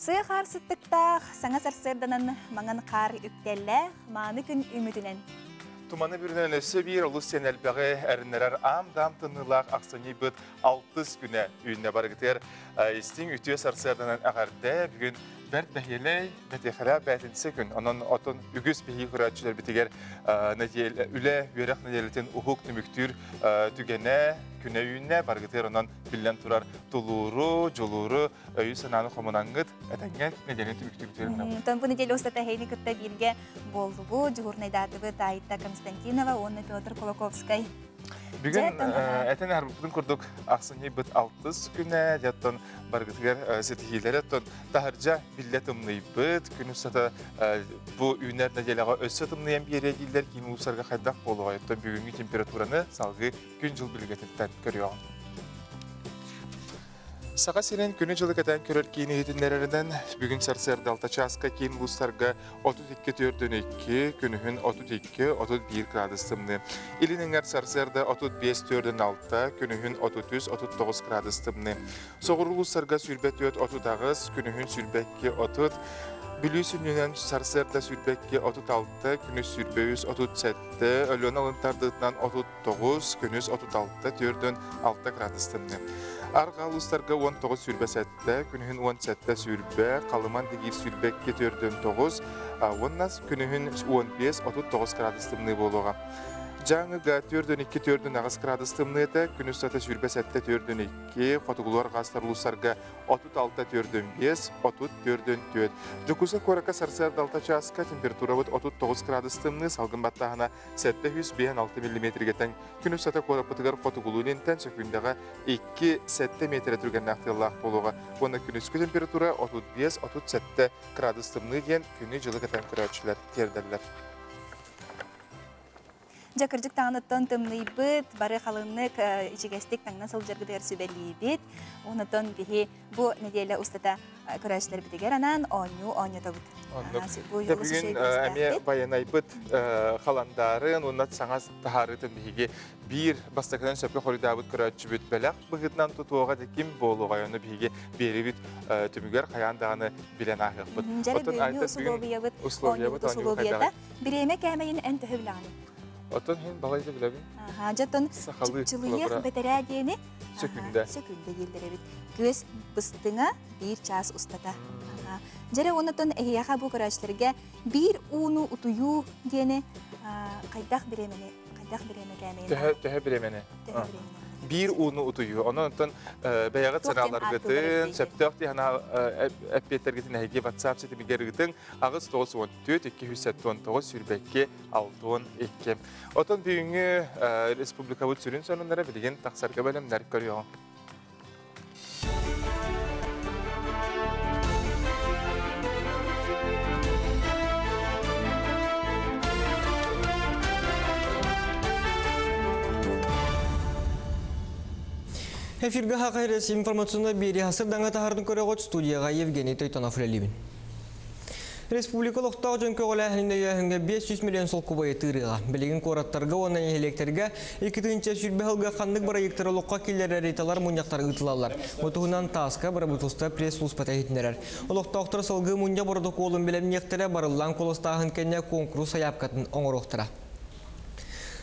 Сыа хаар сыттыктаах, саҥа сарсыарданан маҥан хаар үктэллээх, мааны күн үмүтүнэн. Туманы бүрүнэн өссө биир олус сиэн элбэҕи эрэннэрэр аам-даам тымныылаах ахсынньыйбыт алтыс күнэ үүннэ барыгытыгар истиҥ үтүө сарсыарданан эҕэрдэ бүгүн бэрт бэһиэлэй бэтиэхэлээх бээтинсэ күн онон отон үгүс биһиги көрөөччүлэрбитигэр нэдиэлэ үлэ үөрэх нэдиэлэтин уһук түмүктүүр түгэнэ күнэ үүннэ барыгытыгар онон биллэн турар тулууру дьулууру өйү-санааны хомунаҥҥыт этэҥҥэ нэдиэлэни түмүктүүбүтүгэр Онтон бу нэдиэлэ устата эһиги кытта бииргэ буоллубут, дьуһуурнайдаатыбыт Айта Константинова уонна Петр Кулаковскай. Бүгүн этэн аһарбыппытын курдук ахсынньыйбыт алтыс күнэ, дьэ баргытыгар ситиһиилэри оттон таһырдьа биллэ тымныйбыт, күн устата бу үүнэр нэдиэлэҕэ өссө тымныйан биэриэ дииллэр киин улуустарга хайдах буолуоҕай? Оттон бүгүҥҥү температураны салгыы күн-дьыл билгэтиттэн көрүөҕүҥ. Саха сирин күнү-дьылы кэтээн көрөр киин иһитиннэрэринэн, бүгүн сарсыарда 6 чааска киин улуустарга 32,42, күнүһүн 32-31 градус тымныы. Илин эҥэр сарсыарда 35,46, күнүһүн 33-39 градус тымныы. Соҕуруу улуустарга 24-38, күнүһүн 22-30, Бүлүү сүнньүнэн сарсыарда 22-36, күнүс 23-37, Өлүөнэ алын тардыытынан 39, күнүс 36, 46 градус тымныы. Арҕаа улуустарга 19 27, күнүһүн 17 20, Халыман Дигиир 22 49, уонна күнүһүн 15 39 градус тымныы буолуоҕа. Дьааҥыга 42 48 градус тымныыта, күнүс сата 27 42, хотугулуу арҕаастар улуустарга 36 45, 34 4. Дьокуускай куоракка сарсыарда 6 чааска температурабыт 39 градус тымныы, салгын баттааһына 756 миллиметргэ тэҥ. Күн устата куораппытыгар хотугулуу илинтэн сөкүүндэҕэ 2-7 миэтэрэ түргэннээх тыаллаах буолуоҕа. Уонна күнүскү температура 35-37 градус тымныы диэн күнү-дьылы кэтэн көрөөччүлэр тиэрдэллэр. Дьэ, кырдьык таҥаныттан тымныйбыт, бары халыҥнык, ичигэстик таҥна сылдьаргытыгар сүбэлиибит. Онотон биһи бу нэдиэлэ устата көрөөччүлэрбитигэр анаан оонньуу оонньотобут. Оннук. Бүгүн эмиэ байанайбыт халандаарын уонна саҥа таһаарыытын биһиги биир бастакынан сөпкө хоруйдаабыт көрөөччүбүт бэлэх быһыытынан тутуоҕа да ким буолуоҕай ону биһиги биэрибит түмүгэр хайаан даҕаны билэн ааһыахпыт. Дьэ, бүгүҥҥү усулуобуйабыт оонньуубут усулуобуйата Бириэмэ кээмэйин эн төһө билэҕиний? Оттон иһин балайда билэбин. Аха, дьэ Сахалыы чыпчылыйыах бэтэрээ диэни сөкүндэ. Сөкүндэ дииллэр эбит. Күөс быстыҥа биир чаас устата. Дьэрэ онотон эһиэхэ бу көрөөччүлэргэ биир ууну утуйуу диэни хайдах бириэмэни хайдах бириэмэ кээмэйин Төһө төһө бириэмэни? Төһө бириэмэни? Биир ууну утуйуу. Онон оттон бэйэҕит санааларгытын, сөптөөх дии санаа эппиэттэргитин эһиги WhatsApp ситимигэр ыытыҥ. 8 9 14 279 22 62. Отон бүгүҥҥү республикабыт сүрүн сонуннара билигин тахсарга бэлэмнэр көрүөҕүҥ. Эфиргэ Хакайрес информационный биэри хасырдаҥа таһардын көрөҕөт студияға Евгений Тойтонов үлэлиибин. Республика олохтоох дьон көҕүлээһинин өйөөһүҥҥэ 500 миллион солкуобайы тыырыаҕа. Билигин куораттарга уонна нэһилиэктэргэ 2020 сылга ханнык бырайыактары олоххо киллэрэр ыйыталар мунньахтар ыытылаллар. Бу туһунан ТАСС-ка бырабыыталыстыба пресс-службата иһитиннэрэр. Олохтоохтор салгыы мунньах боротокуолун бэлэмниэхтэрэ, барыллаан куоластааһын кэннэ куонкурус сайаапкатын оҥоруохтара.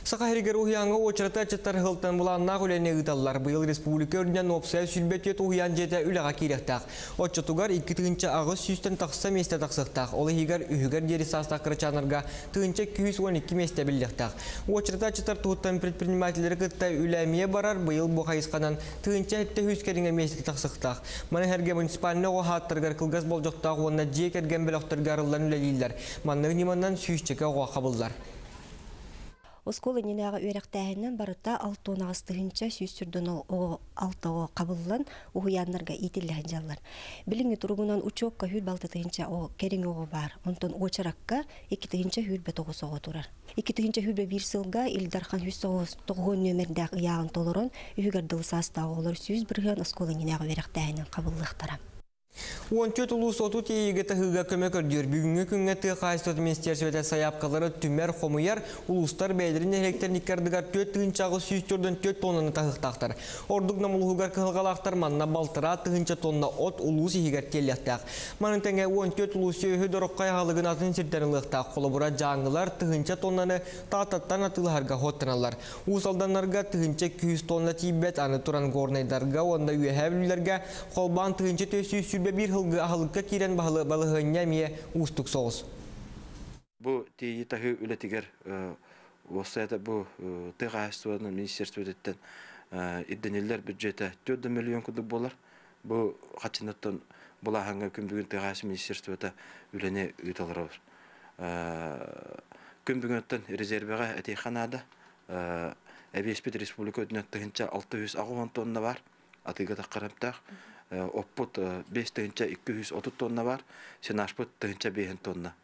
Саха сиригэр уһуйааҥҥа уочарата ыччаттар ыһылтан былааннаах үлэни ыыталлар. Быйыл республика үрдүнэн уопсайа 24 уһуйаан дьиэтэ үлэҕэ киириэхтээх. Оччотугар 2800-тэн тахса миэстэ тахсыахтаах. Ол иһигэр үһүгэр диэри саастаах кырачааннарга 1212 миэстэ биллиэхтээх. Уочарата ыччаттар туһуттан предпринимателлэри кытта үлэ эмиэ барар. Быйыл бу хайысханан 1700 кэриҥэ миэстэ тахсыахтаах. Маны сэргэ муниципальнай оҕо хааттарыгар кылгас болдьохтоох уонна дьиэ кэргэн бөлөхтөргө арыллан үлэлииллэр. Маннык ньыманан сүүсчэкэ оҕо хабыллар. Оскуола иннинээҕи үөрэхтээһининэн барыта 68 146 оҕо қабыллан уһуйааннарга иитиллэ сылдьаллар. Билиҥҥи туругунан учуокка 26 тыһыынча оҕо кэриҥэ оҕо баар. Онтон уочаракка 2029 оҕо турар. 2021 сылга Ил Дархан 190 нүөмэрдээх ыйааҕын толорон, үһүгэр дылы саастаах оҕолор 100% оскуола иннинээҕи үөрэхтээһинин қабыллыахтара. 14 улуус оту тиэйиигэ таһыыга көмө көрдүүр. Бүгүҥҥү күҥҥэ тыа хаһаайыстыбатын министиэристибэтэ сайаапкалары түмэр, хомуйар. Улуустар бэйэлэрин нэһилиэктэрин икки ардыгар 4184 тоннаны таһыахтаахтар. Ордук Нам улууһугар кыһалҕалаахтар, манна 1,5 тыһыынча тонна от улуус иһигэр тиэллиэхтээх. Маны тэҥэ 14 улуус сүөһү дороххой аһылыгын атын сиртэн ылыахтаах. Холобура, Дьааҥылар 1000 тоннаны Тааттаттан атыылаһарга суоттаналлар. Уус Алданнарга 1200 тонна тиийбэт, аны туран Горнайдарга уонна Үөһээ Бүлүүлэргэ холбоон 1421 сылгы аһылыкка киирэн балаһыанньа эмиэ уустук соҕус. Бу тиэйии таһыы үлэтигэр уоссайата бу тыа хаһаайыстыбатын министерствотыттан ирдэниллэр бюджета 4 миллион курдук буолар. Бу хаччынаттан булааһыҥҥа күн бүгүн тыа хаһаайыстыбатын министерствота үлэни ыыталар. Күн бүгүнтэн резервэҕэ этиэххэ наада. Эбиэспит республика үрдүнэн 1680 тонна бар. Атыыга таххарымтаах. Оппут 5230 тонна бар. Сенажпыт 1005 тонна.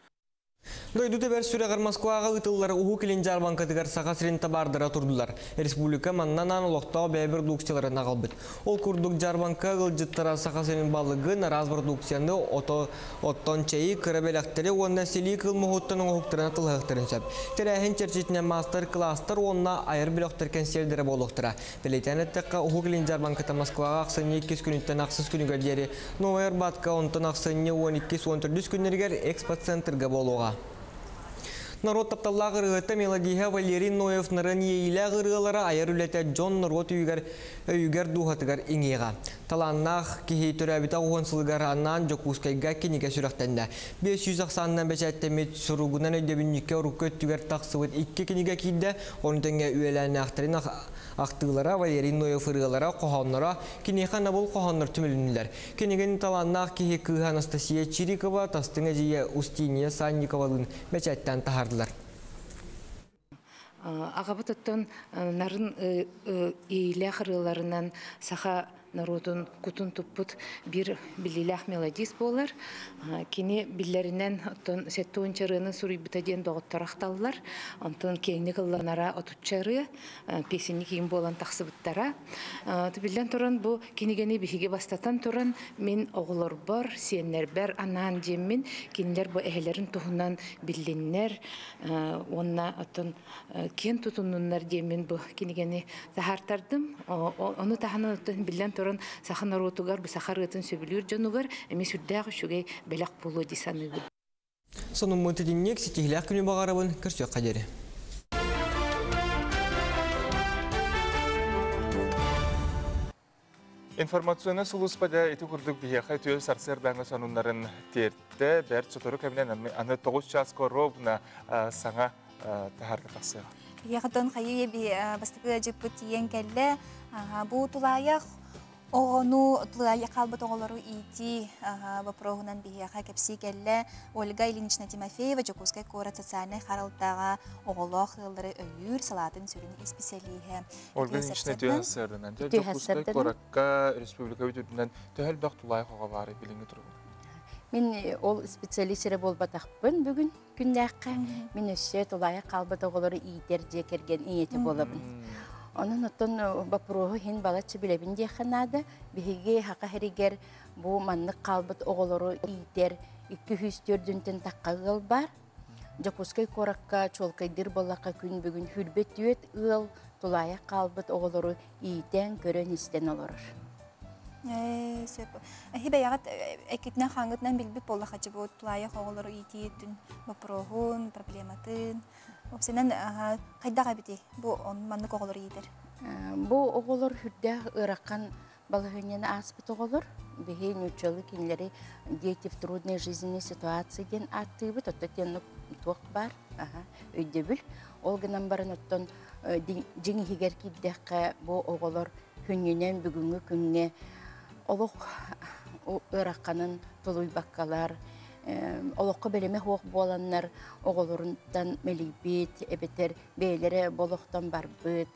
Дойду тэбэр сүрэҕэр Москваҕа ыытыллар Уһук Илин дьаарбаҥкатыгар Саха сирин табаардара турдулар. Республика манна анаан олохтоох бэйэ продукцияларын аҕалбыт. Ол курдук дьаарбаҥка ыалдьыттара Саха сирин балыгын, араас продукцияны, ото, оттон чэйи, кыра бэлэхтэри уонна силии кыл моһуттан оҥоһуктарын атыылаһыахтарын сөп. Тэрээһин чэрчитинэн маастар-кылаастар уонна айар бөлөхтөр кэнсиэрдэрэ буолуохтара. Бэлиэтээн эттэххэ, Уһук Илин дьаарбаҥката Москваҕа ахсынньы иккис күнүттэн ахсыс күнүгэр диэри Новай Арбатка, онтон ахсынньы 12-14 күннэригэр экспоцентрга буолуоҕа. Норуот тапталлаах ырыаһыта, мелодиһа Валерий Ноев нарын иэйиилээх ырыалара, айар үлэтэ дьон норуот өйүгэр, өйүгэр дууһатыгар иҥиэҕэ. Талааннаах киһи төрөөбүтэ 10 сылыгар анаан Дьокуускайга кинигэ сүрэхтэннэ. 500 ахсаанынан бэчээттэммит суругунан өйдөбүнньүккэ урукку өттүгэр тахсыбыт икки кинигэ киирдэ, ону тэҥэ үөлээннээхтэрин ахтыылара, Валерий Ноев ырыалара, хоһоонноро, киниэхэ анабыл хоһооннор түмүлүннүлэр. Кинигэни талааннаах киһи кыыһа Анастасия Чирикова тастыҥ эдьиийэ Устинья Санниковалыын бэчээттээн таһаардылар. Аҕабыт оттон нарын иэйиилээх ырыаларынан саха норуотун кутун туппут биир биллиилээх мелодист буолар. Кини биллэринэн оттон 70 ырыаны суруйбута диэн доҕоттор ахталлар. Онтон киэҥник ылланара 30 ырыа песенник иин буолан тахсыбыттара. Биллэн туран, бу кинигэни биһиги бастатан туран мин оҕолорбор, сиэннэрбэр анаан диэммин, кинилэр бу эһэлэрин туһунан биллиннэр уонна оттон киэн тутуннуннар диэммин бу кинигэни таһаартардым. Ону таһынан оттон биллэн туран саха норуотугар, бу саха ырыатын сөбүлүүр дьонугар эмиэ сүрдээх үчүгэй бэлэх буолуо дии саныыбын. Сонуммут итинник, ситиһиилээх күнү баҕарабын, көрсүөххэ диэри. Информационнай сулууспада ити курдук биһиэхэ үтүө сарсыардааҥы сонуннарын тиэртэ, бэрт сотору кэминэн аны 9 чааска ровно саҥа таһаарга тахсыаҕа. Яхатон хайы би бастакы дьыппыт тиийэн кэллэ. Бу тулаайах оҕону, тулаайах хаалбыт оҕолору иитии вопроһунан биһиэхэ кэпсии кэллэ Ольга Ильинична Тимофеева, Дьокуускай куорат социальнай харалтаҕа оҕолоох ыаллары өйүүр салаатын сүрүн исписэлииһэ. Ольга Ильинична, үтүө сарсыарданан. Дьокуускай куоракка, республика үрдүнэн төһө элбэх тулаайах оҕо баарый билиҥҥи туругунан? Мин ол специалист эрэ буолбатахпын бүгүн күннээххэ. Мин өссө тулаайах хаалбыт оҕолору иитэр дьиэ кэргэн ийэтэ буолабын. Онон оттон боппуруоһу иһин балачча билэбин диэххэ наада. Биһиги Саха сиригэр бу маннык хаалбыт оҕолору иитэр 204-тэн тахха ыал баар. Дьокуускай куоракка чуолкайдыыр буоллахха, күн бүгүн 24 ыал тулаайах хаалбыт оҕолору иитэн, көрөн-истэн олорор. Сөп. Эһи бэйэҕит эккитинэн хааҥҥытынан билбит буоллахха бу тулаайах оҕолору иитиитин боппуруоһун, проблематын. Уопсайынан хайдах эбитий бу маннык оҕолору иитэр? Бу оҕолор сүрдээх ыарахан балаһыанньаны ааспыт оҕолор. Биһи нууччалыы кинилэри дети в трудной жизненной ситуации диэн ааттыыбыт. Оттон тиэн туох баар өйдөбүл. Ол гынан баран оттон дьиҥ иһигэр киирдэххэ, бу оҕолор күннүнэн бүгүҥҥү күҥҥэ олох ыараханын тулуйбаккалар, олоххо бэлэмэ суох буоланнар оҕолорунтан мэлийбит, эбэтэр бэйэлэрэ олохтон барбыт,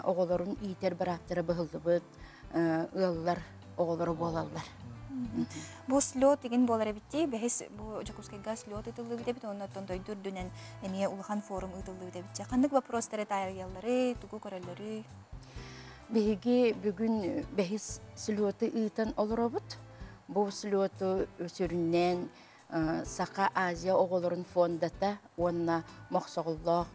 оҕолорун иитэр бырааптара быһыллыбыт ыаллар оҕолоро буолаллар. Бу слет игин буолар эбитти, бэһис бу Дьокуускайга слет ыытыллыбыт эбит, оннуттан дойду үрдүнэн эмиэ улахан форум ыытыллыбыт эбит. Ханнык вопростары таарыйаллары, тугу көрөллөрүй? Биһиги бүгүн бэһис слеты ыытан олоробут. Бу слету сүрүннээн Саха Азия оҕолорун фондата уонна Мохсоҕоллоох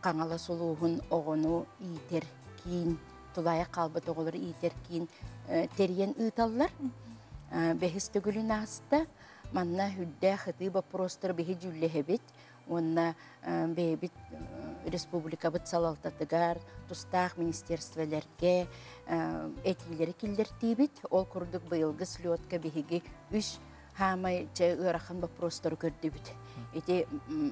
Хаҥалас улууһун оҕону иитэр киин, тулаайах хаалбыт оҕолору иитэр киин тэрийэн ыыталлар. Бэһис төгүлүн ааста. Манна үрдээх ытыы боппуруостары биһи дьүүллэһэбит уонна бэйэбит республикабыт салалтатыгар, тустаах министерстволэргэ этиилэри киллэртиибит. Ол курдук быйылгы слетка биһиги үс хаамай чэ ыарахан боппуруостары көрдүбүт. Ити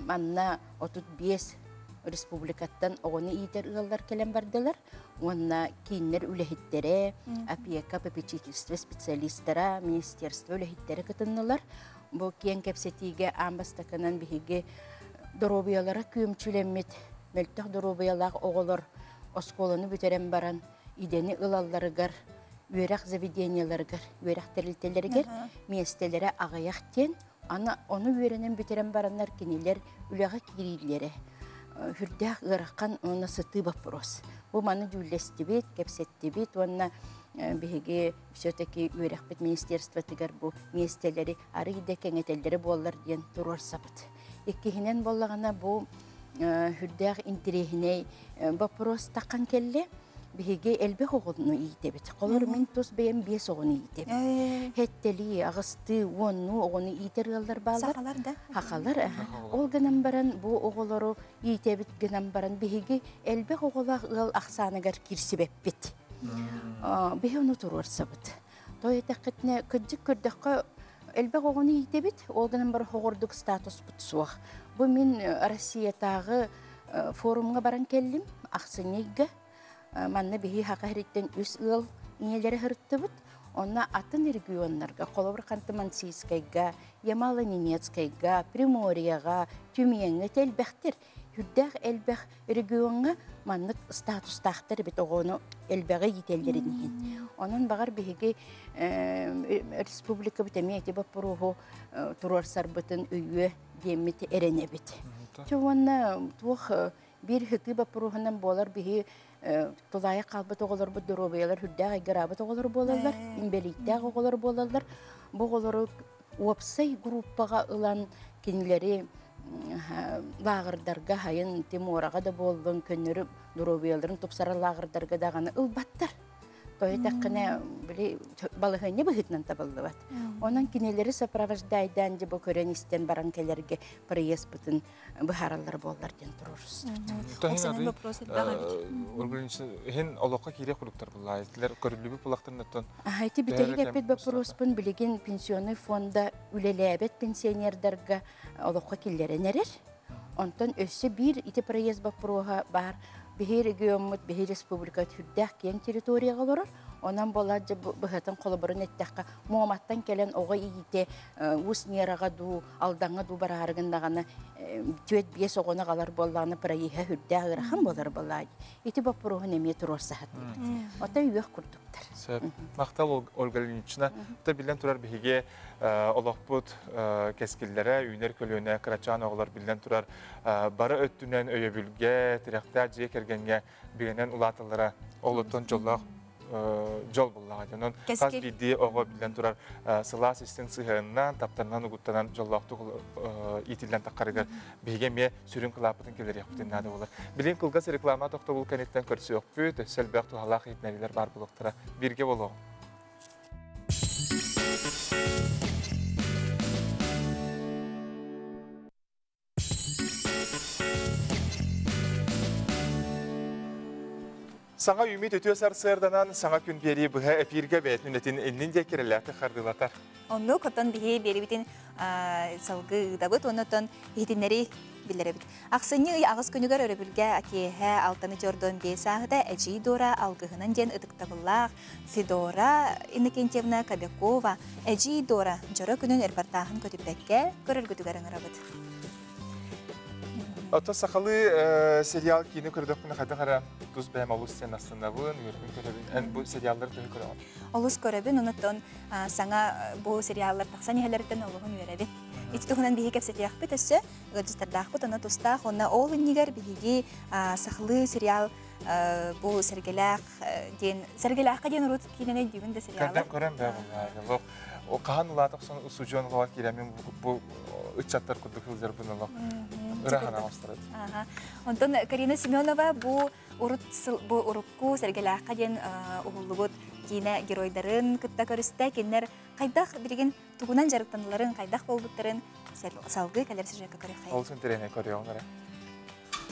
манна 35 республикаттан оҕону иитэр ыаллар кэлэн бардылар уонна кииннэр үлэһиттэрэ, опека, попечительство специалистара, министерство үлэһиттэрэ кытыннылар. Бу киэҥ кэпсэтиигэ аан бастакынан биһиги доруобуйалара күөмчүлэммит, мөлтөх доруобуйалаах оҕолор оскуоланы бүтэрэн баран идэни ылалларыгар үөрэх заведениеларыгар, үөрэх тэрилтэлэригэр миэстэлэрэ аҕыйах диэн, аны ону үөрэнэн бүтэрэн бараннар кинилэр үлэҕэ киириилэрэ үрдээх ыарахан уонна сытыы боппуруос. Бу маны дьүүллэстибит, кэпсэттибит уонна биһиги все-таки үөрэхпит министерствотыгар бу миэстэлэри арый да кэҥэтэллэрэ буоллар диэн туруорсабыт. Иккиһинэн буоллаҕына бу үрдээх интэриэһинэй боппуруос таххан кэллэ. Биһиги элбэх оҕону иитэбит. Холор мин тус бэйэм биэс оҕону иитэбин. Хэттэлии, аҕыстыы, уоннуу оҕону иитэр ыаллар бааллар. Сахалар да? Хахалар. Ол гынан баран бу оҕолору иитэбит гынан баран биһиги элбэх оҕолоох ыал ахсааныгар киирсибэппит. Биһи ону туруорсабыт. Той этэххитинэ кырдьык көрдөххө элбэх оҕону иитэбит, ол гынан баран хоҕордук статуспут суох. Бу мин Россиятааҕы форумҥа баран кэллим, ахсынньыйга. Манна биһи хака иһириттэн үс ыал ийэлэри сырыттыбыт. Онно атын регионнарга, холобур Ханты-Мансийскайга, Ямало-Ненецкайга, Приморьеҕа, Тюменҥа элбэхтэр. Үрдээх элбэх региоҥҥа маннык статустаахтар эбит оҕону элбэҕи иитэллэрин иһин. Онон баҕар биһиги республикабыт эмиэ ити боппуруоһу туруорсарбытын өйүө диэммит эрэнэбит. Чэ уонна туох биир ытыы боппуруоһунан буолар биһи тулаайах хаалбыт оҕолорбут доруобуйалар үрдээх айгыраабыт оҕолор буолаллар, инбэлииттээх оҕолор буолаллар. Бу оҕолору уопсай группаҕа ылан кинилэри лааҕырдарга хайын Тимураҕа да буоллун көннөрү доруобуйаларын тупсарар лааҕырдарга даҕаны ылбаттар. Тоһуйдаххына били балаһыанньа быһыытынан табыллыбат. Онон кинилэри сопровождайдаан дьэ бу көрөн истэн баран кэлэргэ проездпытын быһаараллар буоллар диэн туруорустубут. Иһин олоххо киириэх курдуктар буллаа. Итилер көрүллүбүт булахтарынаттан. Ити бүтэһик эппит боппуруоспун билигин пенсионный фонда үлэлээбэт пенсионердарга олоххо киллэрэн эрэр. Онтон өссө биир ити проезд боппуруоһа баар. Биһи региоммут, биһи республика үрдээх киэҥ территорияҕа олорор. Онон буолаат дьэ быһатын холобурун эттэххэ, Муоматтан кэлэн оҕо иитэ Уус Нераҕа дуу, Алдаҥҥа дуу бараарыгын даҕаны түөрт биэс оҕону аҕалар буоллаҕына проеһа үрдээх ыарахан буолар буоллаа. Ити боппуруоһун эмиэ туруорсаһатыыбыт. Отой үөх курдуктар. Сөп. Махтал Ольга Ильинична. Та биллэн турар биһиги олохпут кэскиллэрэ, үүнэр көлүөнэ кырачаан оҕолор биллэн турар бары өттүнэн өйөбүлгэ, тирэхтээх дьиэ кэргэҥҥэ бигэнэн улааталлара олоттон дьоллоох дьол буллаҕа. Онон хас биирдии оҕо биллэн турар сылаас истиҥ сыһыанынан, таптарынан угуттанан дьоллоохтук иитиллэн таххарыгар биһиги эмиэ сүрүн кылааппытын киллэриэхпитин наада буолар. Билигин кылгас реклама тохтобул кэнниттэн көрсүөхпүт, өссө элбэх туһалаах иһитиннэриилэр баар буолуохтара. Бииргэ буолуоҕуҥ. Саҥа үүммүт үтүө сарсыарданан саҥа күн биэрии быһа эпииргэ бэйэтин үлэтин иннин диэки эрэллээхтик хардыылатар. Оннук, оттон биһи биэрибитин салгыы ыытабыт, оннуттан иһитиннэри биллэрэбит. Ахсынньы ый аҕыс күнүгэр өрөбүлгэ киэһэ алтаны чордон биэс ааһыта Эдьиий Дора алгыһынан диэн ытыктабыллаах Федора Иннокентьевна Кобякова Эдьиий Дора дьоро күнүн репортааһын көтүппэккэ көрөргүтүгэр ыҥырабыт. Оттон сахалыы сериал киинэ көрдөхпүнэ хайдах эрэ тус бэйэм олус сен астынабын, үөрбүн көрөбүн. Эн бу сериаллары төһө көрөҕүн? Олус көрөбүн, онуттан саҥа бу сериаллар тахсан иһэлэриттэн олуһун үөрэбин. Ити туһунан биһиги кэпсэтиэхпит өссө ыалдьыттардаахпыт, онно тустаах, уонна ол иннигэр биһиги сахалыы сериал Бу Сэргэлээх диэн Сэргэлээххэ диэн урут киинэни өйдүүгүн да сериалы? Көрдüm көрөн бэ булла. О хаһан улаатахсан устудьуон олоҕор киирэммин бу ыччаттар курдук сылдьарбын олох ыраахана оҥосторот. Онтон Карина Семенова бу урут бу урукку Сэргэлээххэ диэн уһуллубут киинэ геройдарын кытта көрүстэ. Кинилэр хайдах билигин тугунан дьарыктаналларын, хайдах буолбуттарын салгыы кэлэр сюжекка көрүөххэйиҥ. Олус интэриэһинэй көрүөҕүҥ эрэ.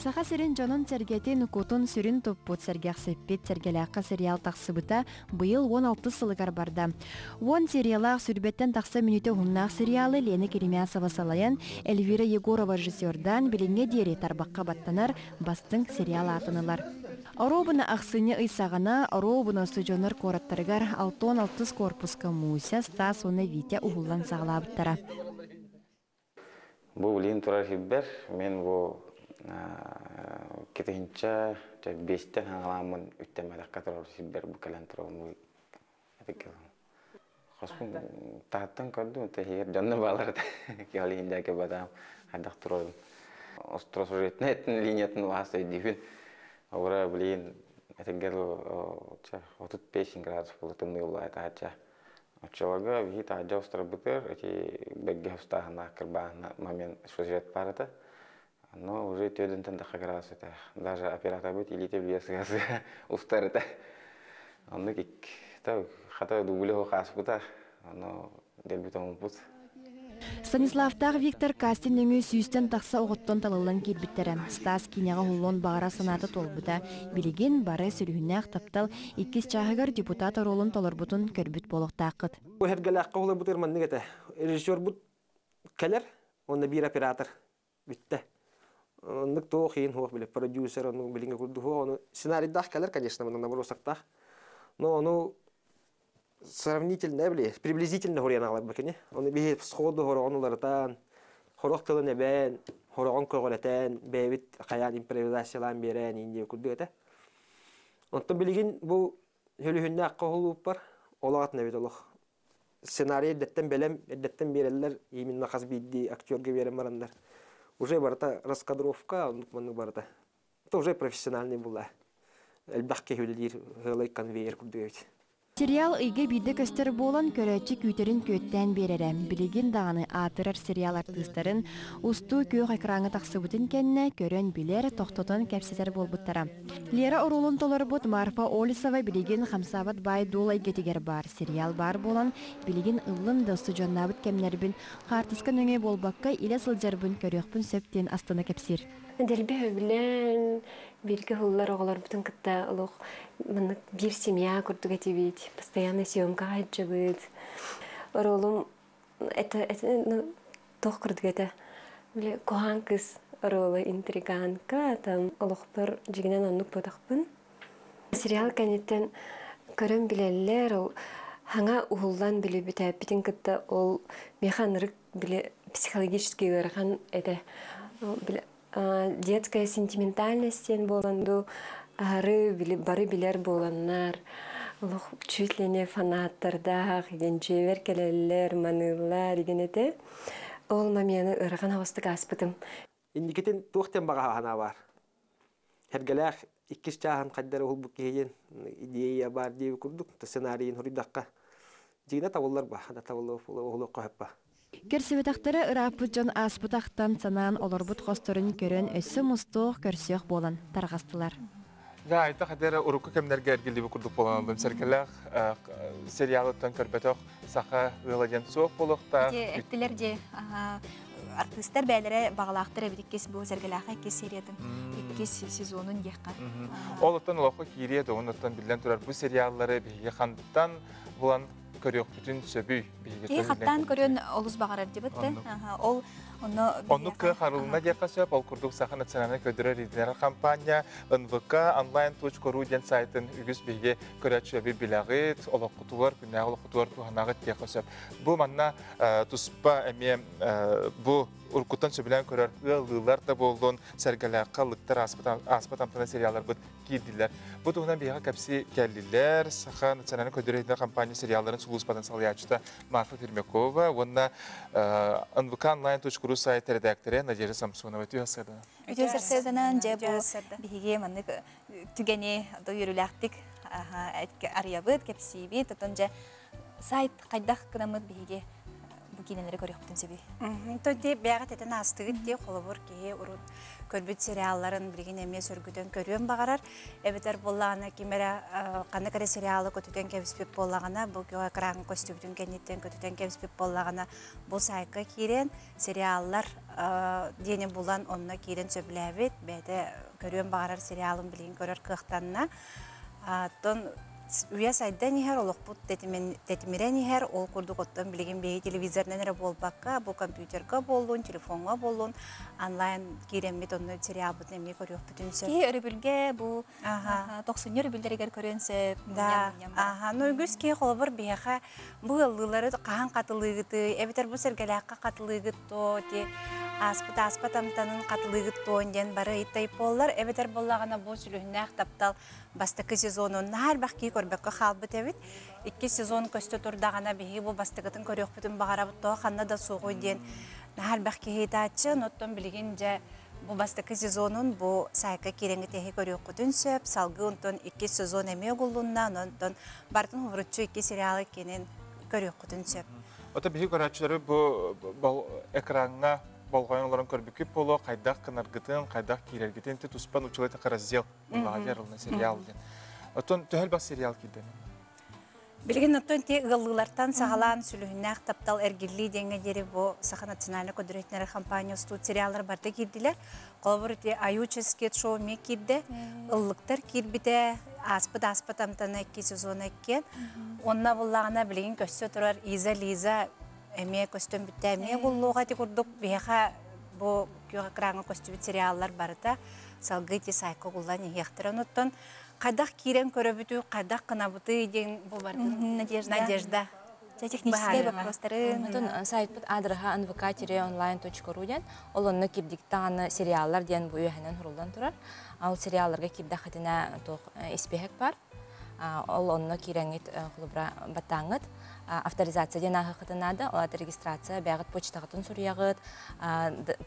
Саха сирин дьонун-сэргэтин кутун-сүрүн туппут, сэргэхсиппит Сэргэлээххэ сериал тахсыбыта быйыл 16 сылыгар барда. Уон сериялаах сүүрбэттэн тахса мүнүүтэ уһуннаах сериалы Лена Керемясова салайан, Эльвира Егорова режиссердаан билиҥҥэ диэри тарбахха баттанар бастыҥ сериал аатын ылар. Оруобуна ахсынньы ый саҕана Оруобуна устудьуоннар куораттарыгар 66 корпуска Муся, Стас уонна Витя уһуллан саҕалаабыттара. Бу билигин турар сирбэр мин бу китинчэ биэстэн хаҥалааммын үттэммэтэххэ турар сирбэр бу кэлэн турабын Хоспун таһыттан көрдүм, иһигэр дьонно баалар этэ. Киһи иһин дьээки батаам хайдах турарын. Остросюжетнай линиятын баһас өйдүүбүн. Ура билигин этигэр 35 градус буолла тымныы буолла таһычча. Оччолорго биһи таһырдьа устарбытыгар эти бэггэ устааһына кырбааһына момент сюжет баар этэ. Но уже төрдүнтэн тахха градус этэ. Даже операторбыт илиитэ билиэ сыа-сыа устар этэ. Оннук ик хата дубле хааспыта. Ону дэлби тоҥмуппут. Станиславтаах Виктор кастинг нөҥүө сүүстэн тахса оҕоттон талыллан киирбиттэрэ. Стас киинэҕэ уһуллуон баҕара санаата туолбута. Билигин бары сүрүннээх таптал иккис чааһыгар депутат оруолун толорбутун көрбүт буолуохтааххыт. Бу эргэлээххэ уһуларбытыгар маннык этэ. Режиссербут кэлэр, уонна биир оператор бүттэ. Оннук туох иһин хуох биле продюсер ону билиҥҥи курдук ону сценарийдаах кэлэр, конечно, манна набросоктаах. Но ону сравнительно били приблизительно хоруйан аҕалар кини. Ону биһи сходу хороҕон уларытан, хорох тылын эбээн, хороҕон көҕүрэтэн, бэйэбит хайаан импровизациялаан биэрэн иин диye курдук этэ. Онтон билигин бу хөлүһүннээх хоһулууппар олох атын эбит олох. Сценарий эрдэттэн бэлэм, эрдэттэн биэрэллэр, именно хас биирдии актерга биэрэн бараннар. Уже барыта раскадровка, оннук маннык барыта. Это уже профессиональный була. Элбэх киһи үлэлиир ыалай конвейер курдук эбит. Сериал ыйга биирдэ көстөр буолан, көрөөччү күүтэрин күөттээн биэрэрэ. Билигин даҕаны аатырар сериал артыыстарын устуу күөх экраҥҥа тахсыбытын кэннэ көрөн билэр, тохтотон кэпсэтэр буолбуттара. Лера оруолун толорбут Марфа Олесова билигин хамсаабат баай-дуол эйгэтигэр баар сериал баар буолан, билигин ыллым да устудьуоннаабыт кэмнэрбин хаартыска нөҥүө буолбакка илэ сылдьарбын көрүөхпүн сөп диэн астына кэпсиир. Дэлби сөбүлээн, бииргэ уһуллар оҕолорбутун кытта олох маннык биир семья курдук этибит, постоянно съемкаҕа сылдьабыт. Оруолум это, это ну, туох курдук этэ, били куһаҕан кыыс оруола интриганка, там олохпор дьиҥинэн оннук буотахпын. Сериал кэнниттэн көрөн билэллэр, ол хаҥа уһуллан били бүтээппитин кытта ол миэхэ ынырык били психологически ыарахан этэ. Били детская сентиментальность диэн буолан дуу, аһары били бары билэр буоланнар, олох чуть ли не фанаттардаах, игин дьиэбэр кэлэллэр, маныыллар игин этэ. Ол момены ыарахан оҕустук ааспытым. Инникитин туох диэн баҕа санаа баар? Эргэлээх иккис чааһын хайдары уһулбут киһи идея баар диэби курдук сценарийын хоруйдахха дьиҥэ табыллар ба да табыллар уһулуохха сөп ба. Көрсүбэтэхтэрэ ырааппыт дьон ааспытахтан санаан олорбут хосторун көрөн өссө мустуох, көрсүөх буолан тарҕастылар. Да, айта хадера урукку кэмнэргэ эргиллибит курдук буолан ыллым. Сэргэлээх сериалыттан көрбөтөх саха ыала диэн суох буолуохтаах. Эттилэр же артыыстар бээлэрэ баҕалаахтар эбит иккис бу Сэргэлээхэ иккис сериятын иккис сезонун диэххэ. Ол оттон олоххо киириэ да оттон биллэн турар бу сериаллары биһиги хантан булан көрүөхпүтүн сөбүй биһиги Киһи хаттаан көрүөн олус баҕарар дибит ол онно Оннук кыах арылына диэххэ сөп. Ол курдук Саха национальнай көрдөрөр иһитиннэрэр компания НВК онлайн.ру диэн сайтын үгүс биһиги көрөөччүлэрбит билэҕит, олоххутугар, күннээҕи олоххутугар туһанаҕыт диэххэ сөп. Бу манна туспа эмиэ бу уруккуттан сөбүлээн көрөр ыаллыылар да буоллун, сэргэлээххэ лыктар ааспыт амтана сериалларбыт киирдилэр. Бу туһунан биһиэхэ кэпсии кэллилэр. Саха национальнай көрдөрөр иһитиннэрэр компания сериалларын сулууспатын салайааччыта Марфа Пермякова уонна НВК онлайн.ру Ru сайт редакторы Надежда Самсонова үтүө сарсыарданан. Үтүө сарсыарданан дьэ бу биһиги маннык түгэни үөрүүлээхтик арыйабыт, кэпсиибит, отон дьэ сайт хайдах гынаммыт биһиги бу киинэлэри көрүөхпүтүн сөбүй? Тоти бэҕэ тэтэн аастыгыт дии холобур киһи урут көрбүт сериалларын билигин эмиэ сөргүтэн көрүөн баҕарар. Эбэтэр буоллаҕына ким эрэ ханнык эрэ сериалы көтүтэн кэбиспит буоллаҕына, бу экран көстүбүтүн кэнниттэн көтүтэн кэбиспит буоллаҕына, бу сайтка киирэн сериаллар диэни булан онно киирэн сөбүлээбит, бэйэтэ көрүөн баҕарар сериалын билигин көрөр кыахтанна. Оттон үйэ сайдан иһэр, олохпут тэтимирэн иһэр, ол курдук оттон билигин биһиги телевизорынан эрэ буолбакка, бу компьютерга буоллун, телефоҥҥа буоллун, онлайн киирэммит онно сериалбытын эмиэ көрүөхпүтүн сөп. Киһи өрөбүлгэ бу тохсунньу өрөбүллэригэр көрүөн сөп. Да, аха, ну үгүс киһи холобур биһиэхэ бу ыаллыылары хаһан хатылыыгытый, эбэтэр бу сэргэлээххэ хатылыыгыт то, ти ааспыт ааспат амтанын хатылыыгыт туон диэн бары ыйытай буоллар, эбэтэр буоллаҕына бу сүлүһүннээх таптал бастакы сезонун наһаа элбэх киһи көрбөккө хаалбыт эбит. Иккис сезон көстө турдаҕына биһиги бу бастакытын көрүөхпүтүн баҕарабыт тоҕо ханна да суоҕуй диэн наһаа элбэх киһи ыытааччы. Оттон билигин дьэ бу бастакы сезонун бу сайтка киирэҥҥит эһи көрүөххүтүн сөп. Салгыы онтон иккис сезон эмиэ угуллунна. Онтон барытын хобуруччу икки сериалы кинин көрүөххүтүн сөп. Ото биһи көрөөччүлэри бу экраҥҥа болҕойон олорон көрбүккүт буолуо, хайдах гынаргытын, хайдах киирэргитин ти туспан училай раздел ыллаҕа сериал диэн. Оттон төһөл бас сериал киирдэ? Билигин оттон ти ыаллыылартан саҕалаан сүлүһүннээх таптал эргиллии диэҥҥэ диэри бу Саха национальнай көдүрүтүнэр компания устуут сериаллар барыта киирдилэр. Холобур ити Аю шоу эмиэ киирдэ, ыллыктар киирбитэ, ааспыт ааспат амтана икки сезон иккиэн. Онно буллаҕына билигин көстө турар Иза Лиза эмиэ көстөн бүттэ эмиэ буллуоҕа ити курдук биһиэхэ бу күөх экраҥҥа көстүбүт сериаллар барыта салгыы ити сайтка угуллан иһиэхтэрэ. Онуттан хайдах киирэн көрөбүтүй, хайдах гынабытый диэн бу бардын Надежда. Надежда. Техническэй вопростарын. Онтон сайтпыт адреһа nvk-online.ru диэн, ол онно кирдик даҕаны сериаллар диэн бу үөһэнэн суруллан турар. Ол сериалларга киирдэххитинэ туох испиэһэк бар. Ол онно киирэҥҥит холобура баттааҥҥыт авторизация диэн ааһыаххытын наада. Ол аата регистрация бэйэҕит почтаҕытын суруйаҕыт,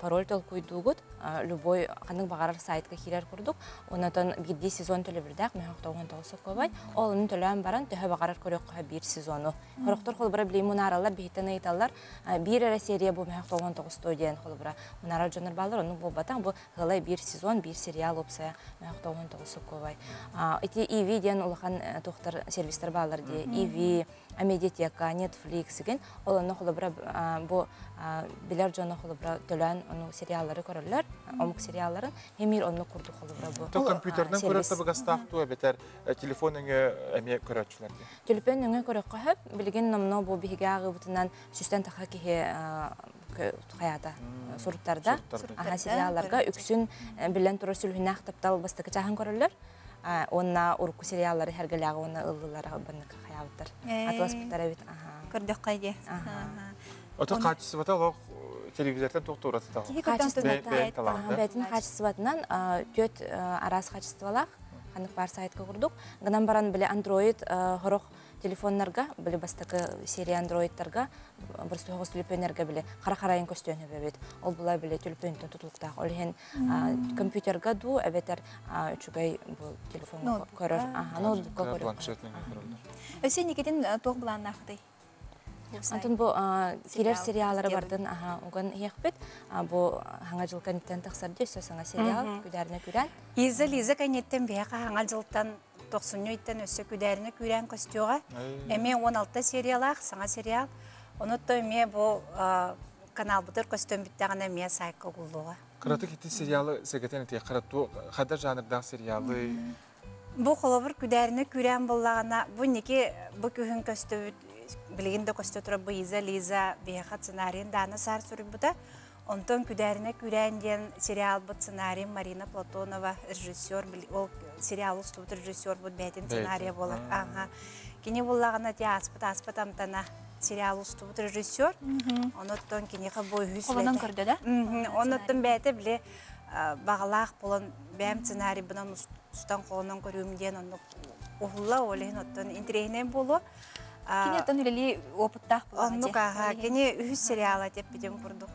пароль толкуйдуугут, любой ханнык баҕарар сайтка киирэр курдук. Онотон биирдии сезон төлөбүрдээх мөһөх 99 сокуобай. Ол ону төлөөн баран төһө баҕарар көрүөххэ биир сезону. Хорохтор холобура билим мунаараллар биһиттэн ыйыталлар. Биир эрэ серия бу мөһөх 99 диэн холобура мунаарар дьоннор бааллар. Оннук буолбатах бу һылай биир сезон, биир сериал опсая мөһөх 99 сокуобай. Ити EV диэн улахан туохтар сервистер бааллар дии. EV, Амедиатека, Netflix деген ол онно холобура бу билэр дьоно холобура төлөөн ону сериаллары көрөллөр, омук сериалларын эмир онно курдук холобура бу. То компьютерынан көрөр табыгастаах туу эбэтэр телефон өҥө эмиэ көрөөччүлэр дии. Төлөпүөн өҥө көрөххө хөп, билигин номно бу биһиги ааҕыыбытынан сүстэн таха киһи хаята суруттарда. Аха сериалларга үксүн билэн турар сүлүһүнээх таптал бастакы чааһын көрөллөр. Онна урукку сериаллары хәргелээҕи уонна ыллылар баннык хаябыттар. Атыласпыттар эбит. Көрдөххө дии. Ото хаачыстыбата олох телевизортан туох туурата Бэйтин хаачыстыбатынан төт араас хаачыстыбалаах ханнык бар сайтка курдук. Гынан баран биле Android хорох телефоннарга, биле бастакы серия Androidтарга, бұрыс төлөпөннөргө биле қара қарайын көстөн өбөбүт. Ол була биле төлөпөнтөн тутулуктаах. Ол иһин компьютерга ду эбетер үчүгэй бу телефон көрөр. Аха, ноутбукка көрөр. Өсө Никитин туох былааннаахтый? Антон бу кирер сериаллары бардын аха уган иэхпит. Бу хаңа жыл кэнниттэн тахсар дии, өссө саҥа сериал күдээринэ күрэн. Иза Лиза кэнниттэн биһиэхэ хаҥа дьылтан тохсунньу ыйтан өссө күдээринэ күүрээн көстүөҕэ. Эмиэ 16 сериялаах саҥа сериал. Онуттан эмиэ бу каналбытыр көстөн бүттэҕинэ эмиэ сайтка угуллуоҕа. Кыратык ити сериалы сэгэтэн этиэххэ ту хада жанрдаах сериалы Бу холобур күдээринэ күүрээн буоллаҕына, бу ники бу күһүн көстүбүт, билигин да көстө турар бу Иза Лиза биһиэхэ сценарийын Даана Саар суруйбута. Онтон күдээринэ күүрээн диэн сериалбыт сценарийын Марина Платонова режиссер, ол сериал устубут режиссер бут бэйтин сценарийа буолар. Аха. Кини буллаҕына ти ааспыт ааспат амтана сериал устубут режиссер. Оноттон киниэхэ бу үһүс Холонон көрдө да? Оноттон бэйэтэ биле бағалаах болон бэйэм сценарийбынан устан холонон көрүүм диэн оннук уһулла ол иһин оттон интэриэһинэй буолуо. Кини оттон үлэлии опыттаах буолаҕа Оннук аха кини үһүс сериала теппитим курдук.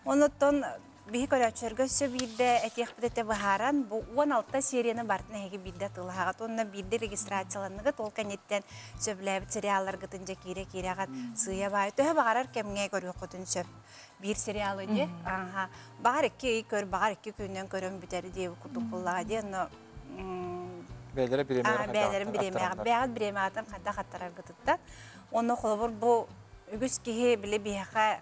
Оннуттан биһи көрөөччүлэргэ өссө биирдэ этиэхпит этэ быһааран, бу 16 серияны барытын эһиги биирдэ атыылаһаҕыт уонна биирдэ регистрацияланныгыт, ол кэнниттэн сөбүлээбит сериалларгытын дьэ киирэ-киирэҕит сыыйа баайы төһө баҕарар кэмҥэ көрүөххүтүн сөп. Биир сериалы дии. Аха. Баҕар 2 ый көр, баҕар 2 күнүнэн көрөн бүтэр диэбит курдук буоллаҕа дии. Онно Бэйэлэрэ бириэмэлэрин бэйэлэрин бириэмэҕэ, бэйэҕит бириэмэҕитин хайдах аттараргытыттан. Онно холобур бу үгүс киһи били биһиэхэ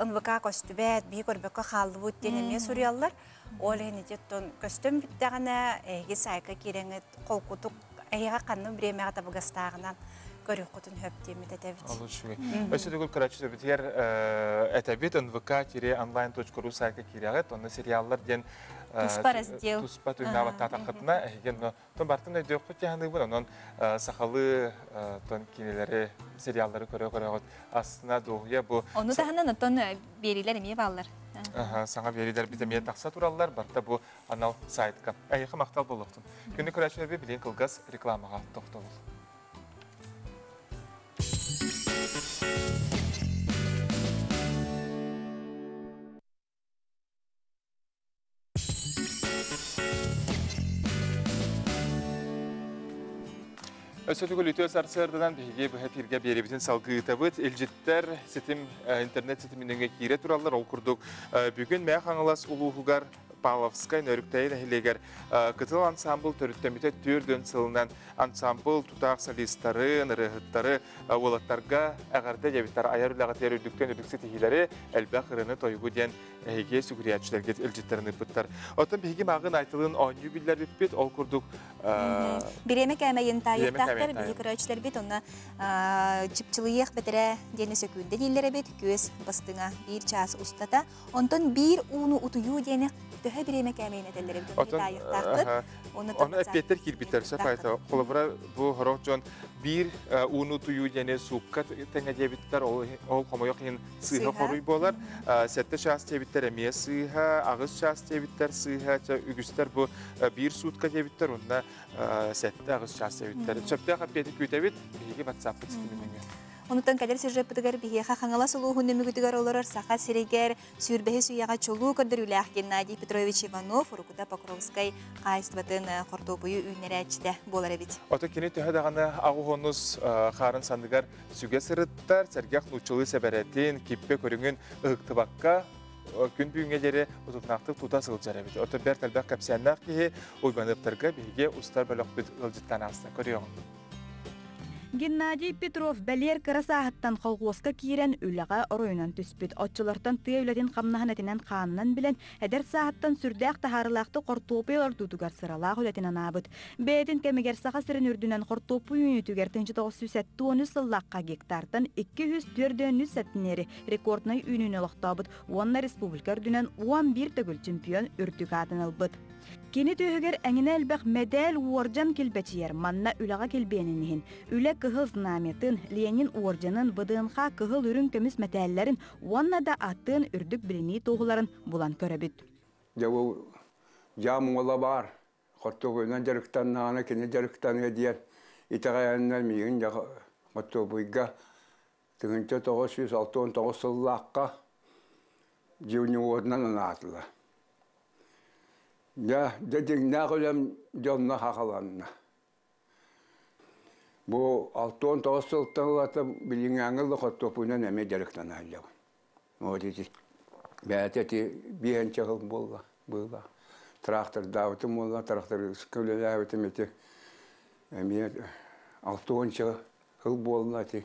НВК көстүбэт, биһи көрбөккө хааллыбыт диэн эмиэ суруйаллар. Ол иһин ити оттон көстөн бүттэҕинэ, эһиги саайка киирэҥҥит холкутук эһиэхэ ханнык бириэмэҕэ табыгастааҕынан көрүөххүтүн сөп диэммит этэбит. Олус үчүгэй. Өссө төгүл көрөөччү төбүтүгэр этэбит nvk-online.ru саайка киирэҕит, онно сериаллар диэн туспа раздел туспа түҥнаабаттаатаххытына эһиги онно тон бартын өйдүөххүт дьаһаныыбын, онон сахалыы тон кинилэри сериаллары көрө-көрөҕүт астына дуоһуйа бу Ону таһынан оттон биэриилэр эмиэ бааллар. Саҥа биэриилэр бит эмиэ тахса тураллар, барта бу анал сайтка. Эһиэхэ махтал буолуохтун. Күнү көрөөччүлэрбит билигин кылгас рекламаҕа тохтобул. Өссө төгүл үтүө сарсыарданан биһиги быһа эфиргэ биэрибитин салгыытабыт. Илдьиттэр ситим интернет ситиминэн киирэ тураллар. Ол курдук бүгүн Мээх Хаҥалас улууһугар Павловскай Нөрүктэйи нэһилиэгэр Кытыл ансамбл төрүттэммитэ 4 сылынан ансамбл тутаах солистарын, ырыаһыттары уолаттарга эҕэрдэ диэбиттэр айар үлэҕитигэр үрдүктэн үрдүк ситиһиилэри, элбэх ырыаны-тойугу диэн эһиги сүгүрүйээччилэргит илдьиттэрин ыыппыттар. Оттон биһиги мааҕын айтылын оонньуу биллэрбиппит, ол курдук Бириэмэ кээмэйин таайыахтаахтар, биһи көрөөччүлэрбит онно чыпчылыйыах бэтэрээ диэни сөкүүндэ дииллэр эбит, күөс бастыҥа биир чаас устата. Онтон биир ууну утуйуу диэни төһө бириэмэ кээмэйин этэллэр эбит, ону таайыахтаахпыт. Ону эппиэттэр киирбиттэр сөп айта. Холобура бу хорох дьон биир ууну утуйуу диэни суукка тэҥэ диэбиттэр, ол хомойох иһин сыыһа хоруй буолар. 7 чаас диэбиттэр эмиэ сыыһа, 8 чаас диэбиттэр сыыһа, үгүстэр бу биир суутка диэбиттэр, уонна 7-8 чаас диэбиттэр. Сөптөөх эппиэти күүтэбит, биһиги WhatsApp-пыт ситиминэн. Онутан кэлэр сюжеппытыгар биһиэхэ Хаҥалас улууһун Нөмүгүтүгэр олорор Саха сиригэр сүүрбэһис үйэҕэ чулуу көрдөрүүлээх Геннадий Петрович Иванов урукута Покровскай хаһаайыстыбатын хортуопуйу үүннэрээччитэ буолар эбит. Ото кини төһө даҕаны аҕыс хаарын санныгар сүгэ сырыттар, сэргэх нууччалыы сэбэрэтин, киппэ көрүҥүн ыһыктыбакка күн бүгүҥҥэ диэри утумнаахтык тута сылдьар эбит. Ото бэрт элбэх кэпсээннээх киһи Уйбаныаптарга биһиги устар бөлөхпүт ыалдьыттаан ааста. Көрүөҕүҥ. Геннадий Петров бэлиэр кыра сааһыттан колхуоска киирэн үлэҕэ оройунан түспүт. Оччолортон тыа үлэтин хамнаһын этинэн хаанынан билэн, эдэр сааһыттан сүрдээх таһаарыылаахтык хортуоппуй олордуутугар сыралаах үлэтин анаабыт. Бэйэтин кэмигэр Саха сирин үрдүнэн хортуоппуй үүнүүтүгэр 1973 сыллаахха гектартан 204 сентнери рекорднай үүнүүнү олохтообут уонна республика үрдүнэн 11 төгүл чемпион үрдүк аатын ылбыт. Кини түөһүгэр эҥинэ элбэх мэдээл уордьан килбэчийэр, манна үлэҕэ килбиэнин иһин, үлэ кыһыл знамятын, Ленин уордьанын, ВДНХ кыһыл үрүҥ көмүс мэтээллэрин уонна да атын үрдүк билинии туоһуларын булан көрөбүт. Дьэ бу дьаам уола баар, хортуопуйунан дьарыктаннаҕына кини дьарыктаныа диэн итэҕэйэннэр миигин дьэ хортуопуйга 1969 сыллаахха дьиуньуодунан анаатылар. Дьэ, дьэ дьиҥнээх үлэм дьонно хахаланна. Бу 69 сылтан ылата билиҥҥээҥҥи ыла хортуоппуйунан эмиэ дьарыктана сылдьабын. Вот ити бэйэтэ ити биэһинчэ сыл буолла быылаах. Трактордаабытым буолла, трактористка үлэлээбитим ити эмиэ 60 сыл буолла ити.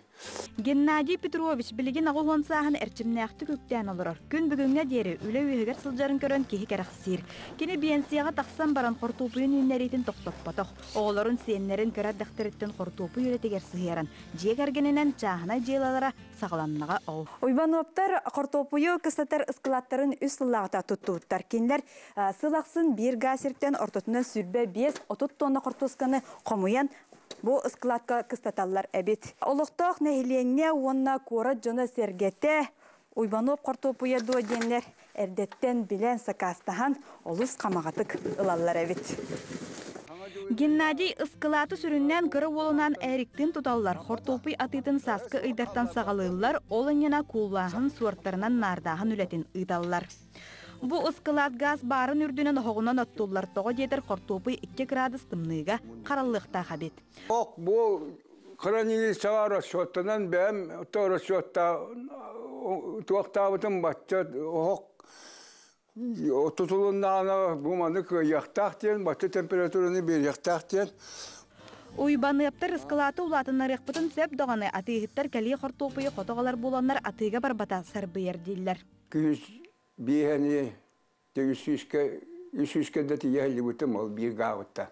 Геннадий Петрович билигин 80 сааһын эрчимнээхтик үктээн олорор. Күн бүгүҥҥэ диэри үлэ үөһүгэр сылдьарын көрөн киһи кэрэхсиир. Кини биэнсийэҕэ тахсан баран хортуоппуйун үүннэриитин тохтоппотох. Оҕолорун, сиэннэрин кыра эрдэхтэриттэн хортуоппуй үлэтигэр сыһыаран, дьиэ кэргэнинэн чааһынай дьыалалара саҕаланнаҕа ол. Уйбануоптар хортуоппуйу кыстатар ыскылааттарын үс сыллааҕыта туттубуттар. Кинилэр сыл ахсын биир гаа сиртэн ортотунан 25-30 тонна хортуосканы хомуйан бу ыскылаатка кыстаталлар эбит. Олохтоох нэһилиэнньэ уонна куорат дьоно-сэргэтэ Уйбануоп хортуоппуйа дуо диэннэр эрдэттэн билэн сакаастаһан олус хамаҕатык ылаллар эбит. Геннадий ыскылааты сүрүннээн кыра уолунаан Эриктин туталлар, хортуоппуй атыытын сааскы ыйдартан саҕалыыллар, ол иннинэ кууллааһын, суортарынан наардааһын үлэтин ыыталлар. Бу ыскылаат гаас баарын үрдүнэн оһоҕунан оттуллар, тоҕо диэтэр хортуоппуй 2 градус тымныыга хараллыахтаах эбит. Ок, бу хранилищеҕа расчеттанан бэйэм то расчетта туохтаабытым бачча оһох тутулуннаҕына бу маны кыайыахтаах диэн бачча температураны биэриэхтээх диэн. Уйбаныаптар ыскылааты улаатыннарыахпытын сөп даҕаны, атыыһыттар кэлии хортуоппуйу хото аҕалар буоланнар атыыга барбата сарбыйар дииллэр. Күһүс биэһэни үс сүүскэ да тиийэ сылдьыбытым ол биир гаабытта.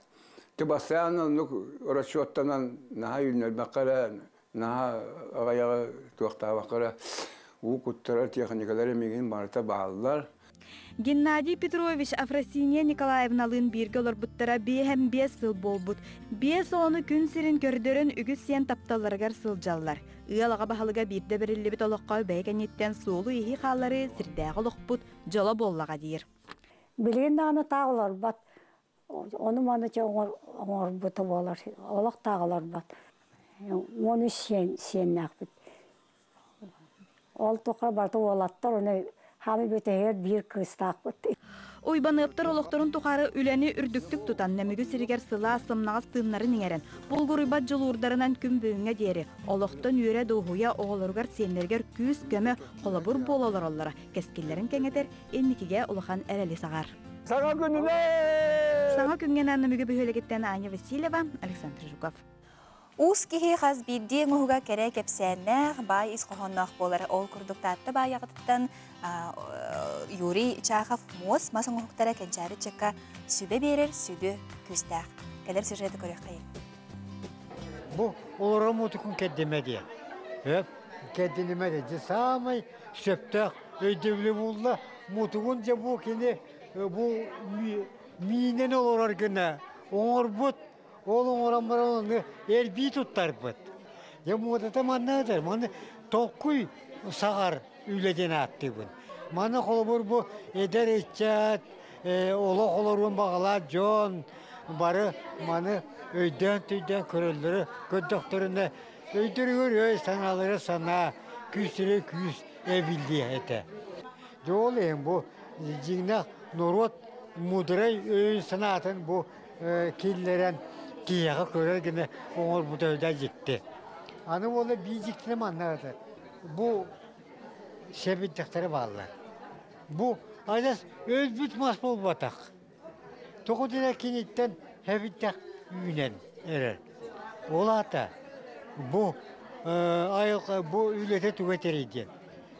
Тыбасаан оннук расчеттанан наһаа үүннэрбэххэ эрэ, наһаа аҕыйаҕы туохтаабакка эрэ уу куттарар техникалар эмигин барыта бааллар. Геннадий Петрович Афросинья Николаевналыын бииргэ олорбуттара 55 сыл буолбут. Биэс оҕону күн сирин көрдөрөн үгүс сиэн тапталларыгар сылдьаллар. Ыал аҕа баһылыга биирдэ бэриллибит олоххо бэйэ кэнниттэн суолу-ииһи хаалларыы сирдээҕи олохпут дьоло буоллаҕа диир. Билигин даҕаны таах олорбот. Ону-маны оҥорбута буолар. Олох таах олорбот. 13 сиэннээхпит. Ол тухары барыта уолаттар, ону хаамыы бүтэһигэр биир кыыстаахпыт. Уйбаныаптар олохторун тухары үлэни үрдүктүк тутан, Нөмүгү сиригэр сылаас, сымнаҕас тыыннарын иҥэрэн, булгуруйбат дьулуурдарынан күн бүгүҥҥэ диэри олохтон үөрэ-дуоһуйа оҕолоругар, сиэннэригэр күүс-көмө, холобур буола олороллоро кэскиллэрин кэҥэтэр, инникигэ улахан эрэли саҕар. Саҥа күнүнэн! Саҥа күҥҥэ Нөмүгү бөһүөлэгиттэн Аня Васильева, Александр Жуков. Уус киһи хас биирдии оҥоһуга кэрэ кэпсээннээх, баай ис хоһоонноох буолар. Ол курдук Таатта баайаҕытыттан Юрий Чахов муос мас оҥоһуктара кэнчээри ыччакка сүбэ биэрэр сүдү күүстээх. Кэлэр сюжеты көрүөххэйиҥ. Бу олорор муутукун кэрдимэ диэн. Өп, кэрдинимэ диэн. Дьэ саамай сөптөөх өйдөбүлү булла. Мутугун дьэ бу кини бу миинэн олорор гына оҥорбут. Ол оҥорон баран ону эрбии туттарбыт. Дьэ муодата манна ыытар. Маны толкуй саҕар үлэ диэн ааттыыбын. Маны холобур бу эдэр ыччат, олох олоруон баҕалаах дьон бары маны өйдөөн-төйдөөн көрөллөрө, көрдөхтөрүнэ өйдөрүгэр өй, санаалара санаа, күүстэрэ күүс эбиллиэ этэ. Дьэ ол иһин бу дьиҥнээх норуот муударай өйүн-санаатын бу киллэрэн киһиэхэ көрөр гына оҥорбута өйдөө дьикти. Аны уола биир дьиктини манна этэ. Бу сэбирдэхтэрэ бааллар. Бу адьас өлбүт мас буолбатах. Тоҕо диэн киниттэн сэбирдэх үүнэн эрэр. Ол аата бу айылҕа бу үлэтэ туга этэрий диэн.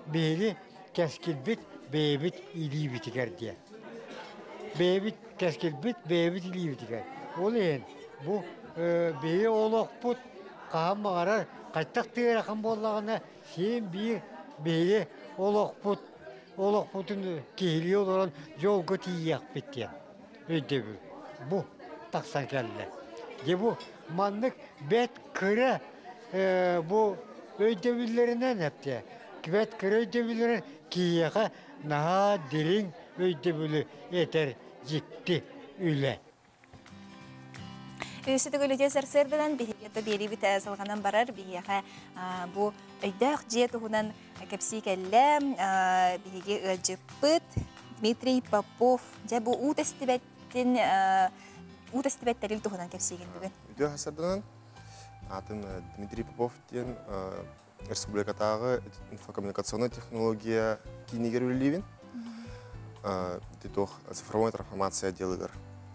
Биһиги кэскилбит бэйэбит илиибитигэр диэн. Бэйэбит кэскилбит бэйэбит илиибитигэр. Ол иһин бу биһиги олохпут хаһан баҕарар хайтах тыарахан буоллаҕына син биир биһиги олохпут олохпутун киһилии олорон дьолго тиийиэхпит диэн өйдөбүл бу тахсан кэллэ. Дьэ бу маннык бэрт кыра бу өйдөбүллэринэн эптэ бэрт кыра өйдөбүллэрин киһиэхэ наһаа дириҥ өйдөбүлү этэр дьикти үлэ. Үсү төгүлүтэ сарсыарданан биһиги биэриибит салҕанан барар. Биһиэхэ бу өйдөөх дьиэ туһунан кэпсии кэллэ. Биһиги ыалдьыппыт Дмитрий Попов. Дьэ бу уу тэстибэттин уу тэстибэт тэрил туһунан кэпсиигин бүгүн. Үтүө сарсыарданан аатым Дмитрий Попов диэн республикатааҕы инфокоммуникационнай технология киинигэр үлэлиибин. Ити туох цифровой трансформация отделыгар.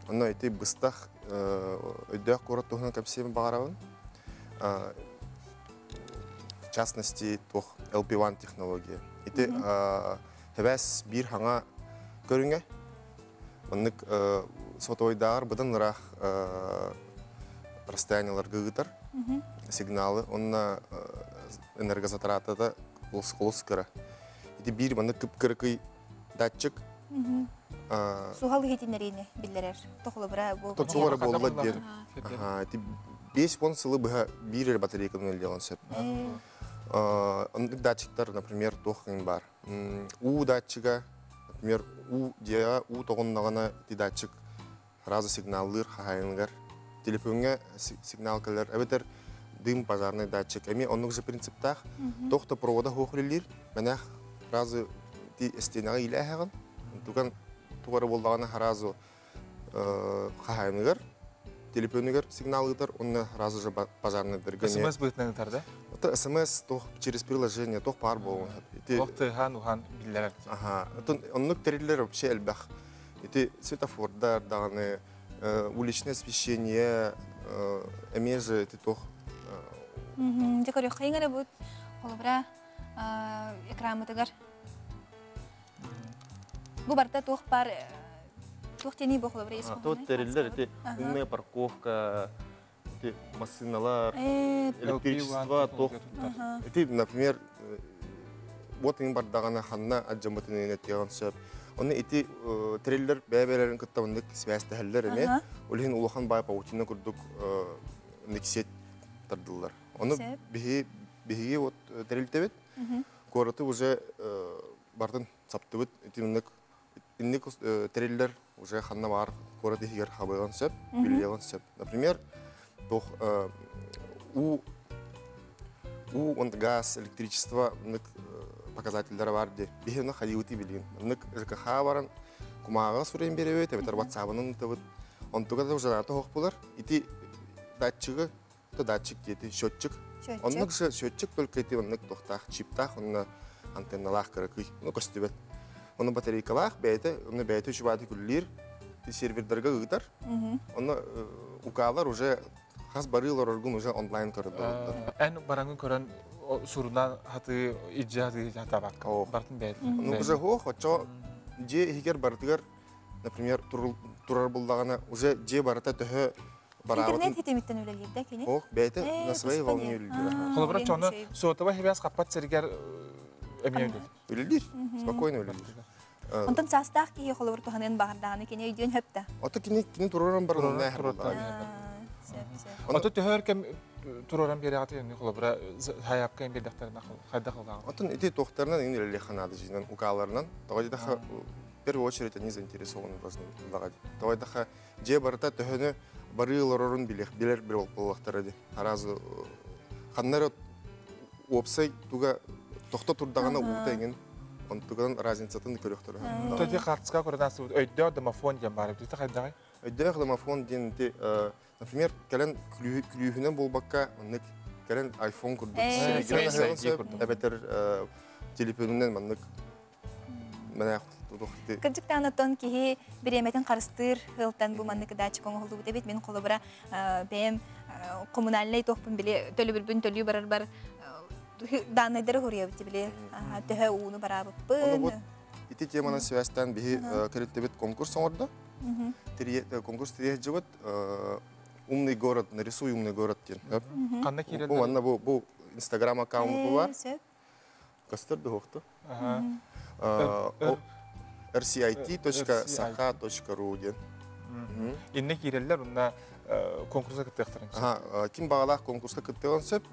Онно ити быстах өйдөөх куорат туһунан кэпсиэм баҕарабын. В частности, туох LP1 технология. Ити хэбээс биир хаҥа көрүҥэ. Маннык сотовойдааҕар быдан ыраах расстояниеларга ыытар сигналы. Онно энергозатратата олус кыра. Ити биир маннык кып-кыракый датчик. Суһал иһитиннэриини биллэрэр. Тохолобура бу. Тохолобура буолла диэн. Ити 5-10 сылы быһа биир эрэ батарейканы үлэлиэн сөп. Оннук датчиктар, например, туох бар. Уу датчига, например, уу дьиэҕэ уу тоҕуннаҕына ити датчик сразу сигналлыыр хаһаайыныгар. Телефоҥҥа сигнал кэлэр, эбэтэр дым пожарный датчик. Эми оннук же принциптаах. Туох да провода суох үлэлиир. Мэнэх сразу ти стенаҕа иилээһэҕин. Туган тугара буоллаҕына сразу хаһаайыныгар телефонугар сигнал ыытар, онно сразу же пожарныйдарга СМС быһыытынан ыытар да? Это СМС туох через приложение туох баар буолуон сөп. Туох тыаһаан уһаан биллэрэр. Аха. Оннук тэриллэр вообще элбэх. Ити светофордар даҕаны уличное освещение эмиэ же ити туох Дьэ көрүөххэйиҥ эрэ бу холобура экраммытыгар Бу барыта туох баар туох диэний бу холобура ис Тут тэриллэр ити умная парковка, ити массыыналар, электричество туох. Ити, например, вот иҥ бардаҕына ханна алдьаммытын этиэҕин сөп. Онно ити тэриллэр бэйэ-бэйэлэрин кытта оннук связьтэһэллэр эмиэ. Ол иһин улахан баай паутина курдук сеть тардыллар. Ону биһи биһиги вот тэрилтэбит куораты уже бартын саптыбыт итинник инник тэриллэр уже ханна баар куорат иһигэр хабыаҕын сөп, билиэҕин сөп. Например, туох уу уу газ, электричество нык показателлара бар ди. Биһи оны хайыыты билигин. Нык ЖКХ баран кумааҕыга суруйан биэрэбит, эбэтэр WhatsApp-ынан ыытабыт. Онтуга да уже наата булар. Ити датчигы то датчик диэти счетчик. Оннук же счетчик только ити оннук туохтаах чиптаах онно антенналаах кыракый ну көстүбэт. Ону батарейкалаах бэйэтэ онно бэйэтэ үчүбааты күллүүр сервердарга ыытар. Онно укаалар уже хас барыы олороргун уже онлайн көрөдөрөр. Эн бараңын көрөн сурунан хаты ижжи хаты хатабакка бартын бэйэтэ. Ну уже хоох очо дьиэ иһигэр барытыгар например турар булдаҕына уже дьиэ барыта төһө Интернет хитимиттен үлэлиир да кини? Ох, бэйэтэ на своей волне үлэлиир. Холобура, чону сотовай хибээс хаппат сиригэр эмиэ үлэлиир. Үлэлиир, спокойно үлэлиир. Онтон саастаах киһи холобур туһаныан баҕардаҕына кини өйдүөн сөп да? Ото кини кини тураран баран Ото төһөр кэм тураран биэрэҕит холобура хайапка биэрдэхтэринэ хайдах ылаҕын? Отон ити туохтарынан иҥин үлэлиэххэ наада дьиҥинэн укааларынан. Тоҕо диэтэххэ в первую очередь они заинтересованы должны быть. Тоҕо диэтэххэ дьиэ барыта төһөнү барыы олорорун билиэх билэр буолуохтара дии. Аразы ханна эрэ уопсай туга тохто турдаҕына уута эҥин онтуган разницатын көрүөхтөрө. Тоди хартыска көрөн астыбыт өйдөөх домофон диэн баар эбит. Хайдаҕый? Өйдөөх домофон диэн ити например кэлэн күлүүһүнэн буолбакка маннык кэлэн iPhone курдук эбэтэр телефонунан маннык Кырдьыктаан оттон киһи бириэмэтин харыстыыр ыалтан бу маннык датчик оҥоһуллубут эбит. Мин холобура бэйэм коммунальнай туохпун били төлөбүрбүн төлүү барарбар дааннайдары хуруйабыт били төһө ууну бараабыппын. Ити теманан связьтан биһи тэрилтэбит конкурс оҥордо. Конкурс тириэһдьибит умный город, нарисуй умный город диэн. Ханна киирэллэр? Бу манна бу Инстаграм аккаунт бар. Көстөр дуһуохту. rcit.sakha.ru диэн. Инне киирэллэр уонна конкурска кыттыахтарын сөп. Ким баҕалаах конкурска кыттыан сөп.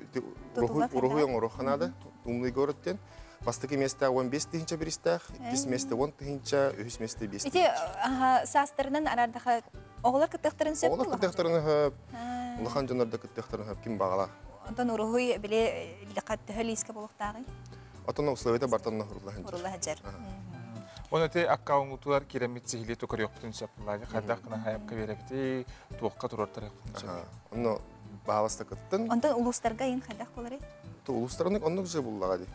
Уруһуй оҥоруохха наада. Умный город диэн. Бастакы миэстэ 15 тыһыынча биристээх, иккис миэстэ 10 тыһыынча, үһүс миэстэ 5 Ити саастарынан араардаха оҕолор кыттыахтарын сөп. Оҕолор кыттыахтарын сөп. Улахан дьоннор да кыттыахтарын сөп. Ким баҕалаах. Онтон уруһуй били төһө лиискэ буолуохтааҕый? Отон условията бартан урула сылдьар. Урула сылдьар. Оны ити аккаунтугар киирэммит сиһилии көрүөхпүтүн сөп буолла. Хайдах гына хайапка биэрэбитий, туохха туруортарыахпытын сөп. Онно бааласта кыттын. Онтон улуустарга ин хайдах буоларый? Улуустарга оннук же буллаҕа дии.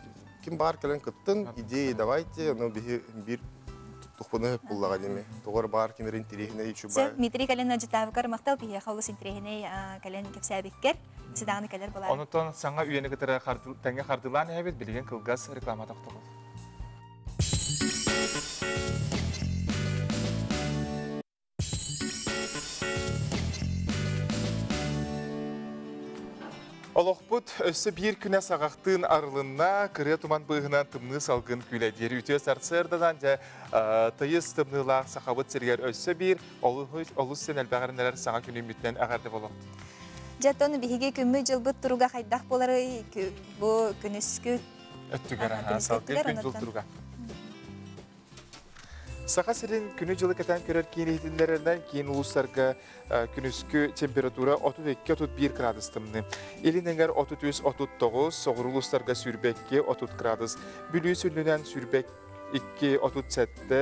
Ким баар кэлэн кыттын, идеи давайте, ону биһи биир тухпуна хөп буллаҕа дими. Тоҕор баар кимер интириэһинэй үчүбай. Дмитрий кэлэн ажытаабыкар махтал биһиэхэ олус интириэһинэй кэлэн кэпсээбиккэр. Сыдааны кэлэр булаар. Онутон саҥа үйэни кытары тэҥҥэ хардылаан иһэбит, билигин кылгас реклама тохтобул. Олохпут өссө биир күнэ саҕахтыын арылынна, кырыа туман быыһынан тымныы салгын күүлэдиир. Үтүө сарсыардадан дьэ тыйыс тымныылаах сахабыт сиригэр өссө биир олус сен элбэҕэр саҥа күнүммүтүнэн эҕэрдэ болуохтун. Дьэ, оттон биһиги күммүт-дьылбыт туруга хайдах буоларый бу күнүскү өттүгэр салгыы күн-дьыл туруга. Саха сирин күнү-дьылы кэтээн көрөр киин иһитиннэрэринэн киин улуустарга күнүскү температура 32-31 градус тымныы. Илин эҥэр 33-39, соҕуруу улуустарга 22-30 градус, Бүлүү сүнньүнэн 22-37,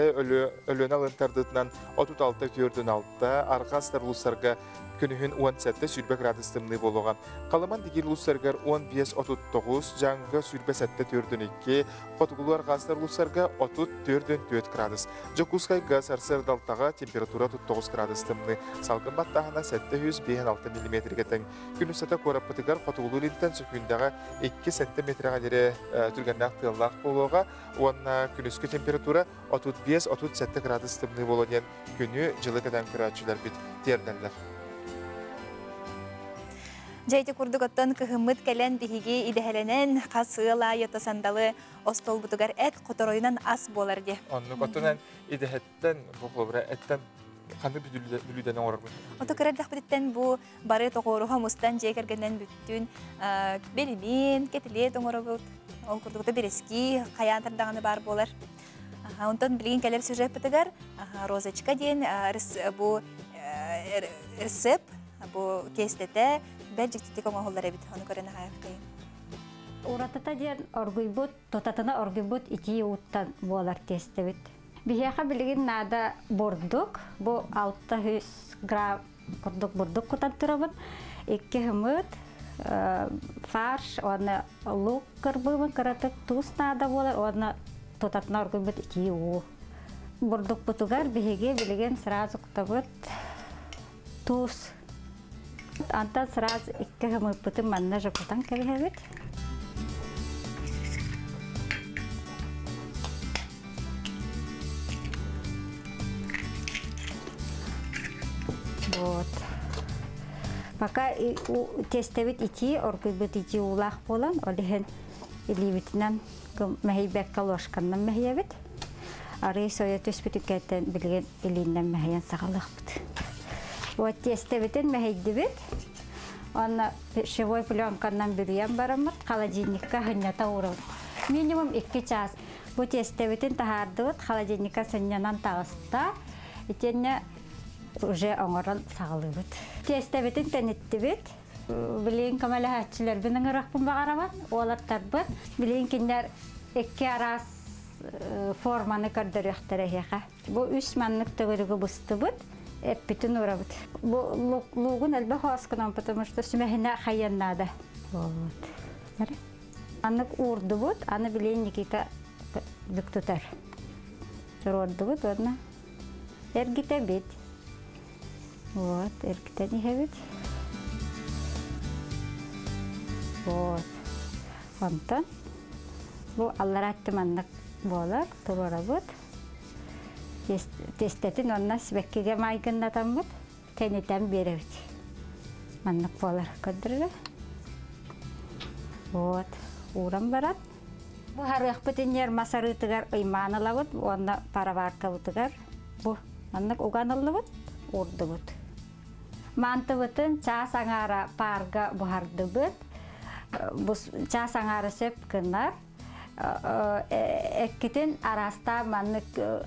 Өлүөнэ алын тардыытынан 36-46, арҕаа сытар улуустарга күнүһүн 17-20 градус тымныы буолуоҕа. Халыман Дигир улуустарыгар 15-39, Дьааҥыга 27-42, Хотугулуу арҕаастар улуустарга 34-4 градус. Дьокуускайга сарсыарда алтаҕа температура 39 градус тымныы. Салгын баттааһына 756 миллиметргэ тэҥ. Күн устата куораппытыгар хотугулуу-илинтэн сөкүүндэҕэ 2 сантиметрга диэри түргэннээх тыаллаах буолуоҕа уонна күнүскү температура 35-37 градус тымныы буолуо диэн күнү дьылы кэтэн көрөөччүлэрбит тиэрдэллэр. Дьэ ити курдук оттон кыһыммыт кэлэн биһиги идэһэлэнэн хас ыал аайы сандалы остуолбутугар эт хоторойунан ас буолар диэ. Оннук оттон идэһэттэн бу холобура эттэн ханнык бүлүүдэни оҥорорбут? Ото кыра эрдэхпититтэн бу бары тоҕуоруһа мустан дьиэ кэргэнинэн бүттүүн бэлимиэн, кэтилиэт оҥоробут. Ол курдук бирэски хайаан тардаҕаны баар буолар. Онтон билигин кэлэр сюжеппытыгар Розочка диэн бу рецепт бу тиэстэтэ бэрт дьиктитик оҥоһуллар эбит. Ону көрөн аһаайаххайын. Уратыта диэн оргуйбут, тутатына оргуйбут итии ууттан буолар тиэстэбит. Биһиэхэ билигин наада бурдук. Бу 600 грамм курдук бурдук кутан турабын. Икки хымыт, фарш уонна лук кырбыыбын кыратык туус наада буолар уонна тутатына оргуйбут итии уу. Бурдукпутугар биһиги билигин сразу кутабыт туус. Антан сразу икки хымыппытын манна же кутан кэбиһэбит. Вот. Пока тестэбит итии, оргуйбут итии уулаах буолан, ол иһин илиибитинэн мэһийбэккэ ложканнан мэһийэбит. Арыы сойо түспүтүн кэнниттэн билигин илииннэн мэһийэн саҕалыахпыт. Вот тиэстэбитин мэһийдибит. Уонна пищевой пленканнан бүрүйэн бараммыт холодильникка сынньата уурабыт. Минимум 2 чаас. Бу тиэстэбитин таһаардыбыт, холодильникка сынньанан таҕыста. Итиэннэ уже оҥорон саҕалыыбыт. Тиэстэбитин тэниттибит. Билигин көмөлөһөөччүлэрбин ыҥырыахпын баҕарабын, уолаттарбын. Билигин кинилэр икки араас форманы көрдөрүөхтэрэ эһиэхэ. Бу үс маннык төгүрүгү быстыбыт, эппитин уурабыт. Бу луугун элбэх оскунан, потому что сүмэһинэ хайыан наада. Вот. Маннык уурдубут, аны билигин Никита бүк тутар. Туруордубут уонна эргитэбит. Вот, эргитэн иһэбит. Вот. Онтон бу аллараатты маннык буолар, туруорабыт. Тестэтин онно сибэккигэ майгыннатаммыт, тэнитэн биэрэбит. Маннык буолар көрдөрөр. Вот, ууран баран. Бу харыахпыт инньэр мас арыытыгар ыймаан ылабыт уонна пароваркабытыгар бу маннык уган ыллыбыт, уурдубут. Мантыбытын чаас аҥаара паарга буһардыбыт. Бу чаас аҥаара сөп гынар. Эккитин араастаан маннык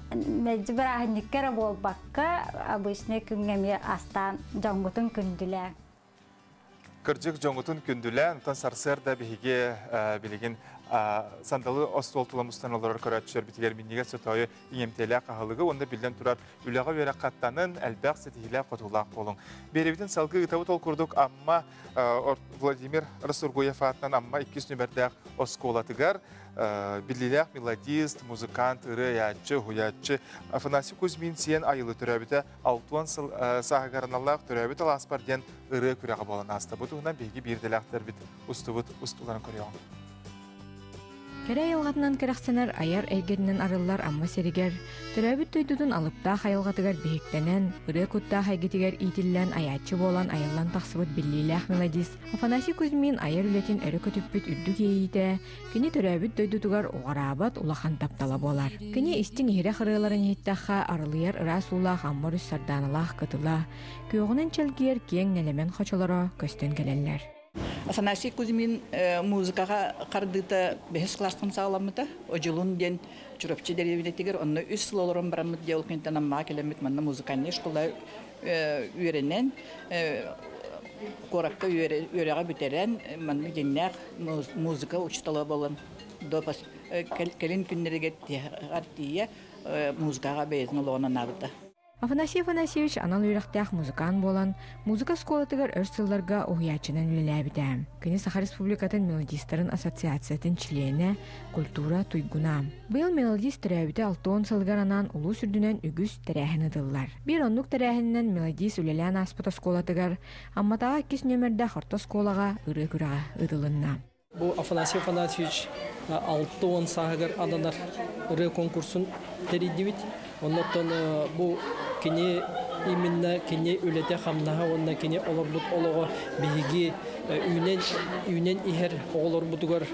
мэлдьи бырааһынньыкка эрэ буолбакка, обычный күҥҥэ эмиэ астаан дьоҥҥутун күндүлээҥ. Кырдьык дьоҥҥутун күндүлээн, онтон сарсыарда биһиги билигин сандалы остуол тула мустан олорор көрөөччүлэрбитигэр минньигэс сотоойу иҥэмтиэлээх аһылыгы уонна биллэн турар үлэҕэ үөрэххэ аттанын, элбэх ситиһиилээх хотуулаах буолуҥ. Биэрэбитин салгыы ыытабыт ол курдук Амма Владимир Расторгуев аатынан Амма иккис нүмердээх оскуолатыгар биллиилээх мелодист, музыкант, ырыа айааччы, уһуйааччы Афанасий Кузьмин сиэн айылы төрөөбүтэ 60 сыл сааһыгар аналлаах төрөөбүт алааспар диэн ырыа күрэҕэ буолан ааста. Бу туһунан биһиги биирдэлээхтэрбит устубут устууларын көрүөҕүҥ. Кэрэ айылҕатынан кэрэхсэнэр айар эйгэтинэн арыллар Амма сиригэр, төрөөбүт дойдутун алыптаах айылҕатыгар биһиктэнэн, ырыа куттаах эйгэтигэр иитиллэн айааччы буолан айыллан тахсыбыт биллиилээх мелодист Афанасий Кузьмин айар үлэтин өрө көтүппүт үрдүк иэйиитэ кини төрөөбүт дойдутугар уҕараабат улахан таптала буолар. Кини истиҥ иһирэх ырыаларын иһиттэххэ арылыйар ыраас уулаах Амма өрүс сардааналаах кытыла, күөҕүнэн чэлгийэр киэҥ нэлэмэн хочолоро көстөн кэлэллэр. Афанасий Кузьмин музыкаҕа хардыыта бэһис кылаастан саҕаламмыта. Одьулун диэн Чурапчы дэриэбинэтигэр онно үс сыл олорон бараммыт дьэ ол кэнниттэн Аммаҕа кэлэммит манна музыкальнай школа үөрэнэн куоракка үөрэҕи бүтэрэн манна дьиҥнээх музыка учуутала буолан кэлин күннэригэр тиийэ музыкаҕа бэйэтин олоҕун анаабыта. Афанасий Афанасьевич анал үөрэхтээх музыкант буолан, музыка оскуолатыгар өр сылларга уһуйааччынан үлэлээбитэ. Кини Саха Республикатын мелодистарын ассоциациятын чилиэнэ, культура туйгуна. Быйыл мелодист төрөөбүтэ 60 сылыгар анаан улуус үрдүнэн үгүс тэрээһин ыытыллар. Биир оннук тэрээһининэн мелодист үлэлээн ааспыт оскуолатыгар Амматааҕы иккис нүөмэрдээх орто оскуолаҕа ырыа күрэҕэ ыытылынна. Бу Афанасий Афанасьевич 60 сааһыгар ананар ырыа конкурсун тэрийдибит. Оннуттан бу кини именно кини үлэтэ-хамнаһа уонна кини олорбут олоҕо биһиги үүнэн үүнэн иһэр оҕолорбутугар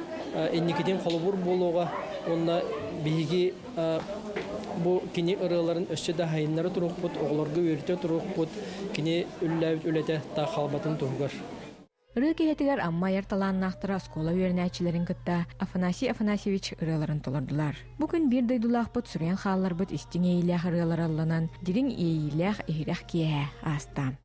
инникитин холобур буолуоҕа уонна биһиги бу кини ырыаларын өссө да хайыннара туруохпут, оҕолорго үөрэтэ туруохпут, кини үллээбит үлэтэ таах хаалбатын туһугар. Ырыа киһитигэр Амма айар талааннаахтара оскуола үөрэнээччилэрин кытта Афанасий Афанасьевич ырыаларын толордулар. Бу күн биир дойдулаахпыт суруйан хаалларбыт истиҥ иэйиилээх ырыалара ылланан, дириҥ иэйиилээх иһирэх киэһэ ааста.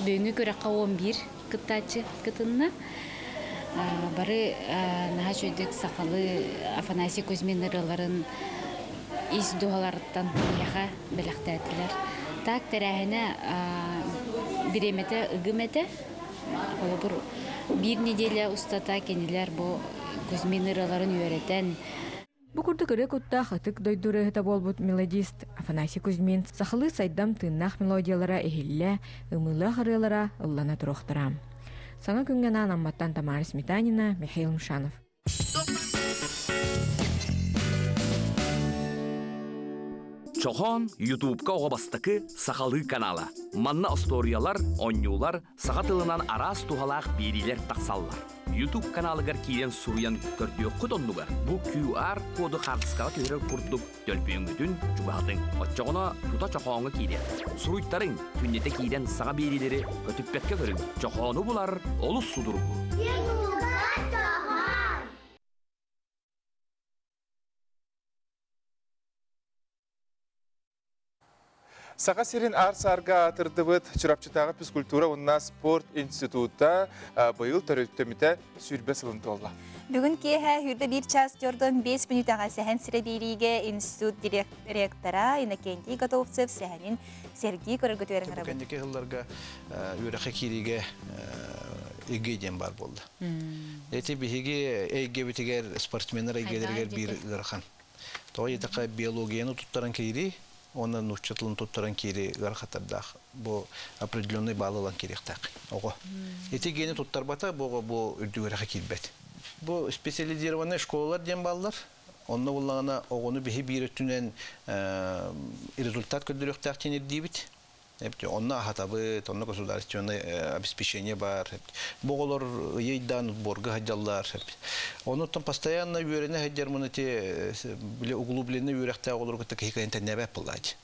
Бүгүҥҥү күрэххэ 11 кыттааччы кытынна. Бары наһаа үчүгэйдик сахалыы Афанасий Кузьмин ырыаларын ис дууһаларыттан биһиэхэ бэлэхтээтилэр. Так тэрээһинэ бириэмэтэ ыгым этэ. Холобур, биир неделя устата кинилэр бу Кузьмин ырыаларын үөрэтэн Бу курдук ырыа куттаах ытык дойду ырыаһыта буолбут мелодист Афанасий Кузьмин сахалыы сайдам тыыннаах мелодиялара иһиллэ, ымыылаах ырыалара ыллана туруохтара. Саҥа күҥҥэ анаан Амматтан Тамара Сметанина, Михаил Мшанов. Чохоон Ютубка оҕо бастакы сахалыы канала. Манна остуоруйалар, оонньуулар, саха тылынан араас туһалаах биэриилэр тахсаллар. YouTube каналыгар киирэн суруйан көрдүөххүт оннугар бу QR коду хаартыскаҕа түһэрэр курдук төлпүөҥҥүтүн чугаһатыҥ. Оччоҕуна тута чохооҥҥо киириэ. Суруйтарыҥ, күннэтэ киирэн саҥа биэриилэри көтүппэккэ көрүҥ. Чохоону булар олус судургу. Саха сирин аар-саарга аатырдыбыт Чурапчытааҕы физкультура уонна спорт института быйыл төрүттэммитэ сүүрбэ сылын туолла. Бүгүн киэһэ хүрдэ биир час дьордон 5 мүнүүтэҕэ сэһэн сирэ биэриигэ институт директора Иннокентий Готовцев сэһэнин сэргии көрөргүтүгэр ыҥырабыт. Кэнники сылларга үөрэххэ киириигэ ИГИ диэн баар буолла. Эти биһиги эйгэбитигэр спортсменнар эйгэлэригэр биир ыарахан. Тоҕо диэтэххэ биологияны туттаран киирии уонна нуучча тылын туттаран киирии ыарахаттардаах. Бу определенный баал ылан киириэхтээх оҕо. Ити гени туттарбата бу оҕо бу үрдүк үөрэххэ киирбэт. Бу специализированный школалар диэн бааллар. Онно буллаҕына оҕону биһи биир өттүнэн результат көрдөрүөхтээх диэн ирдиибит. Онно аһатабыт, онно государственное обеспечение баар. Бу оҕолор ыйыйдаан отборга сылдьаллар. Онуттан постоянно үөрэнэ сылдьар ити углубленный үөрэхтээх оҕолору кытта киһи кыайан тэннээбэт буоллааччы.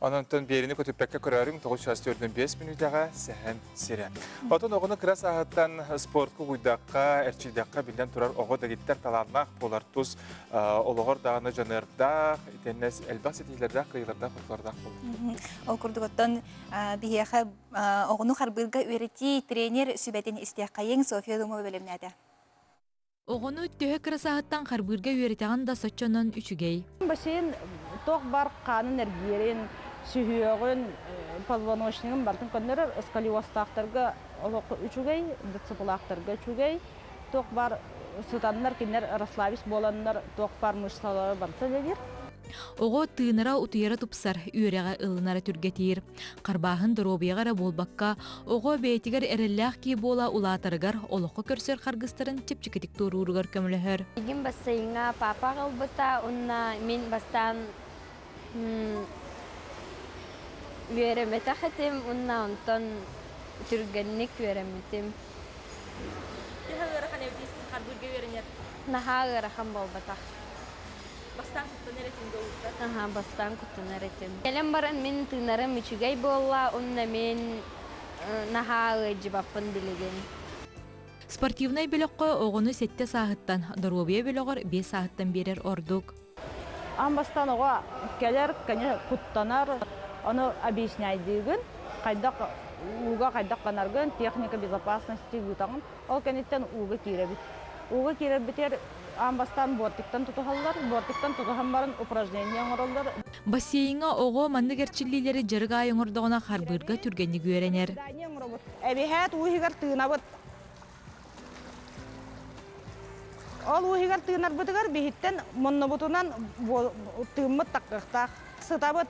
Ононтон биэрини көтүппэккэ көрөөрүҥ 9 час 45 мүнүүтэҕэ сэһэн сирэ. Отон оҕону кыра сааһыттан спортка угуйдахха, эрчийдэххэ биллэн турар оҕо дэгиттэр талааннаах буолар тус олоҕор даҕаны дьаныардаах, итиэннэ элбэх ситиһиилэрдээх, кыайыылардаах, хотулардаах буолар. Ол курдук оттон биһиэхэ оҕону харбыырга үөрэтии тренер сүбэтин истиэххэйиҥ Софья Думова бэлэмнээтэ. Оҕону төһө кыра сааһыттан харбыырга үөрэтэҕин да соччонон үчүгэй. Бассейн туох бар хаанын эргиирин, сүһүөҕүн, позвоночнигын барытын көннөрөр, сколиозтаахтарга олох үчүгэй, ДЦПлаахтарга үчүгэй. Туох бар сытаннар, кинилэр расслабись буоланнар, туох бар мышцалара барыта үлэлиир. Оҕо тыынара утуйара тупсар, үөрэҕэ ылынара түргэтиир. Харбааһын доруобуйаҕа эрэ буолбакка, оҕо бэйэтигэр эрэллээх киһи буола улаатарыгар олоххо көрсөр харгыстарын чэпчэкитик туорууругар көмөлөһөр. Миигин бассейҥҥа папа аҕалбыта уонна мин бастаан үөрэммэтэх этим уонна онтон түргэнник үөрэммитим. Төһө ыарахан эбитий харбыырга үөрэнэр? Наһаа ыарахан буолбатах. Бастаан куттанар этиҥ дуо Аха, бастаан куттанар этим. Кэлэн баран мин тыынарым үчүгэй буолла уонна мин наһаа ыалдьыбаппын билигин. Спортивнай бөлөххө оҕону сэттэ сааһыттан, доруобуйа бөлөҕөр биэс сааһыттан биэрэр ордук. Аан бастаан оҕо кэлэр, куттанар, ону объясняйдыыгын, хайдах ууга хайдах гынаргын, техника безопасности ыытаҕын. Ол кэнниттэн ууга киирэбит. Ууга киирэрбитигэр аан бастаан бортиктан тутуһаллар, бортиктан тутуһан баран упражнение оҥороллор. Бассейҥа оҕо маннык эрчиллиилэри дьарык аайы оҥордоҕуна харбыырга түргэнник үөрэнэр. Эбиһээт уу иһигэр тыынабыт. Ол уу иһигэр тыынарбытыгар биһиттэн муннубутунан тыыммыт таккыахтаах. Сытабыт.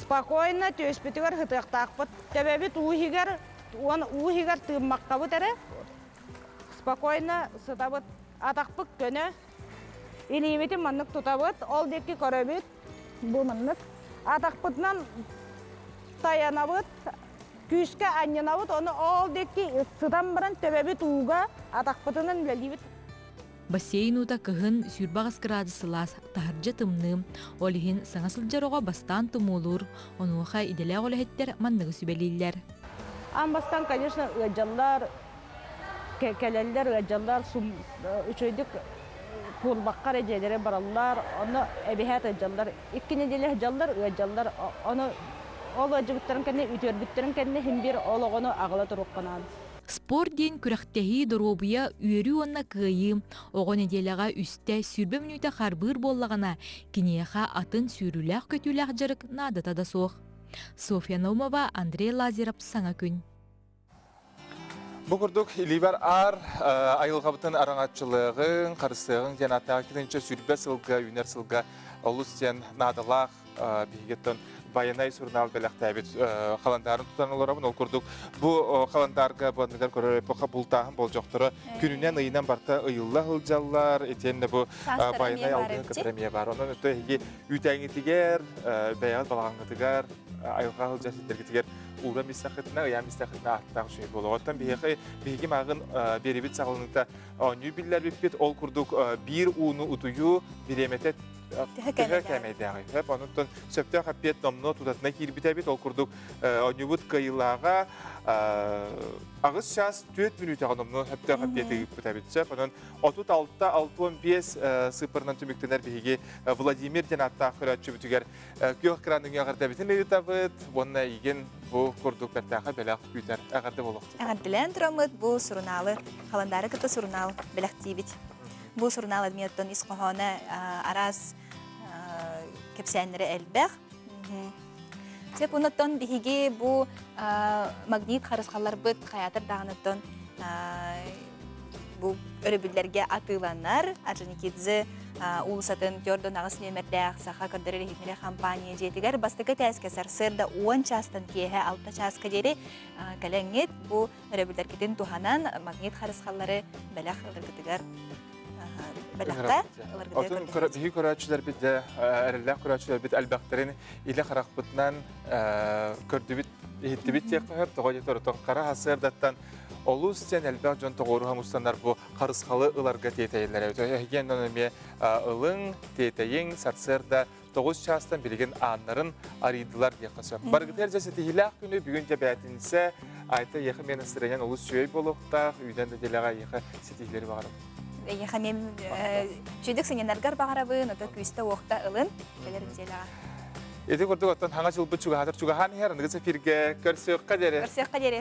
Спокойно түөспүтүгэр сытыахтаахпыт. Төбөбүт уу иһигэр, уон уу иһигэр тыыммаккабыт эрэ. Спокойно сытабыт. Атахпыт көнө. Илиибитин маннык тутабыт, ол диэки көрөбүт. Бу маннык. Атахпытынан тайанабыт, күүскэ анньынабыт, ону ол диэки сытан баран төбөбүт ууга атахпытынан үлэлиибит. Бассейн уута кыһын 28 градус сылаас, таһырдьа тымныы. Ол иһин саҥа сылдьар оҕо бастаан тумуулуур. Онуоха идэлээх үлэһиттэр манныгы сүбэлииллэр. Аан бастаан, конечно, ыалдьаллар, кэлэллэр, ыалдьаллар, үчүгэйдик куурбакка эрэ дьиэлэрэ бараллар, онно эбиһээт ыалдьаллар. Икки нэдиэлэ сылдьаллар, ыалдьаллар. Ону ол ыалдьыбыттарын кэннэ, үтүөрбүттэрин кэннэ син биир ол оҕону аҕала туруохха наада. Спорт диэн күрэхтэһии, доруобуйа, үөрүү уонна кыайыы. Оҕо нэдиэлэҕэ үстэ 20 мүнүүтэ харбыыр буоллаҕына, киниэхэ атын сүүрүүлээх-көтүүлээх дьарык наадата да суох. Софья Наумова, Андрей Лазарев Саҥа күн. Бу курдук илиибэр аар айылҕабытын араҥаччылыаҕыҥ, харыстыаҕыҥ диэн ааттаах 2020 сылга, үүнэр сылга олус диэн наадалаах биһигиттэн Байанай сурунаал бэлэхтээбит халандаарын тутан олоробун. Ол курдук бу халандаарга бу анныгар көрөр эпоха бултааһын болдьохторо күнүнэн ыйынан барта ыйылла сылдьаллар. Итиэннэ бу Байанай алгыһын кытары эмиэ баар. Онон өттө эһиги үүтээҥҥитигэр, бэйэҕит балаҕаҥҥытыгар, айылҕа сылдьар сирдэргитигэр ууран истэххитинэ, ыйаан истэххитинэ ааттаах үчүгэй буолуо. Оттон биһиэхэ биһиги мааҕын биэрибит саҕаланыыта оонньуу биллэрбиппит. Ол курдук биир ууну утуйуу бириэмэтэ төһө кээмэйдээҕий? Хөп, онуттан сөптөөх эппиэт номнуо тутатына киирбит эбит. Ол курдук оонньуубут кыайыылааҕа аҕыс чаас 4 мүнүүтэҕэ номнуо сөптөөх эппиэти ыыппыт эбит. Сөп, онон 36-65 сыыппарынан түмүктэнэр биһиги Владимир диэн ааттаах көрөөччүбүтүгэр күөх экран нөҥүө эҕэрдэбитин ыытабыт уонна эйигин бу курдук бэртээхэй бэлэх күүтэр эҕэрдэ буолуохтун. Эҕэрдэлээн тураммыт бу сурунаалы халандаары кытта сурунаал бэлэхтиибит. Бу сурунаал адмиоттон ис хоһооно араас кэпсээннэрэ элбэх. Сөп онуттан биһиги бу магнит харысхалларбыт хайаатар даҕаныттан бу өрөбүллэргэ атыыланар. Орджоникидзе уулусатын төрдөн аҕыс нүөмэрдээх саха көрдөрөр иһитиннэрэр компания дьиэтигэр бастакы тээскэ сарсыарда 10 чаастан киэһэ 6 чааска диэри кэлэҥҥит бу өрөбүллэргитин туһанан магнит харысхаллары бэлэх ыларгытыгар бэлэххэ Отун биһи көрөөччүлэрбит дьэ эрэллээх көрөөччүлэрбит элбэхтэрин илэ харахпытынан көрдүбүт иһиттибит диэххэ сөп тоҕо диэтэр отон хара сарсыардаттан олус диэн элбэх дьон тоҕуоруһа мустаннар бу харысхалы ыларга тиэтэйэллэр эбит эһиги онон эмиэ ылыҥ тиэтэйиҥ сарсыарда 9 чаастан билигин ааннарын арыйдылар диэххэ сөп. Барыгытыгар дьэ ситиһиилээх күнү бүгүн дьэ бээтинсэ Айта эйиэхэ мен настроениен олус үчүгэй буолуохтаах, үүнэн нэдиэлэҕэ эйиэхэ ситиһиилэри баҕарабын. Эйиэхэ мен үчүгдүк сынньанаргар баҕарабын, ото күүстэ-уохта ылын кэлэр нэдиэлэҕэ. Ити курдук оттон хаҥа дьылбыт чугаһаатар чугаһаан иһэр, аныгыс эфиргэ көрсүөххэ диэри. Көрсүөххэ диэри.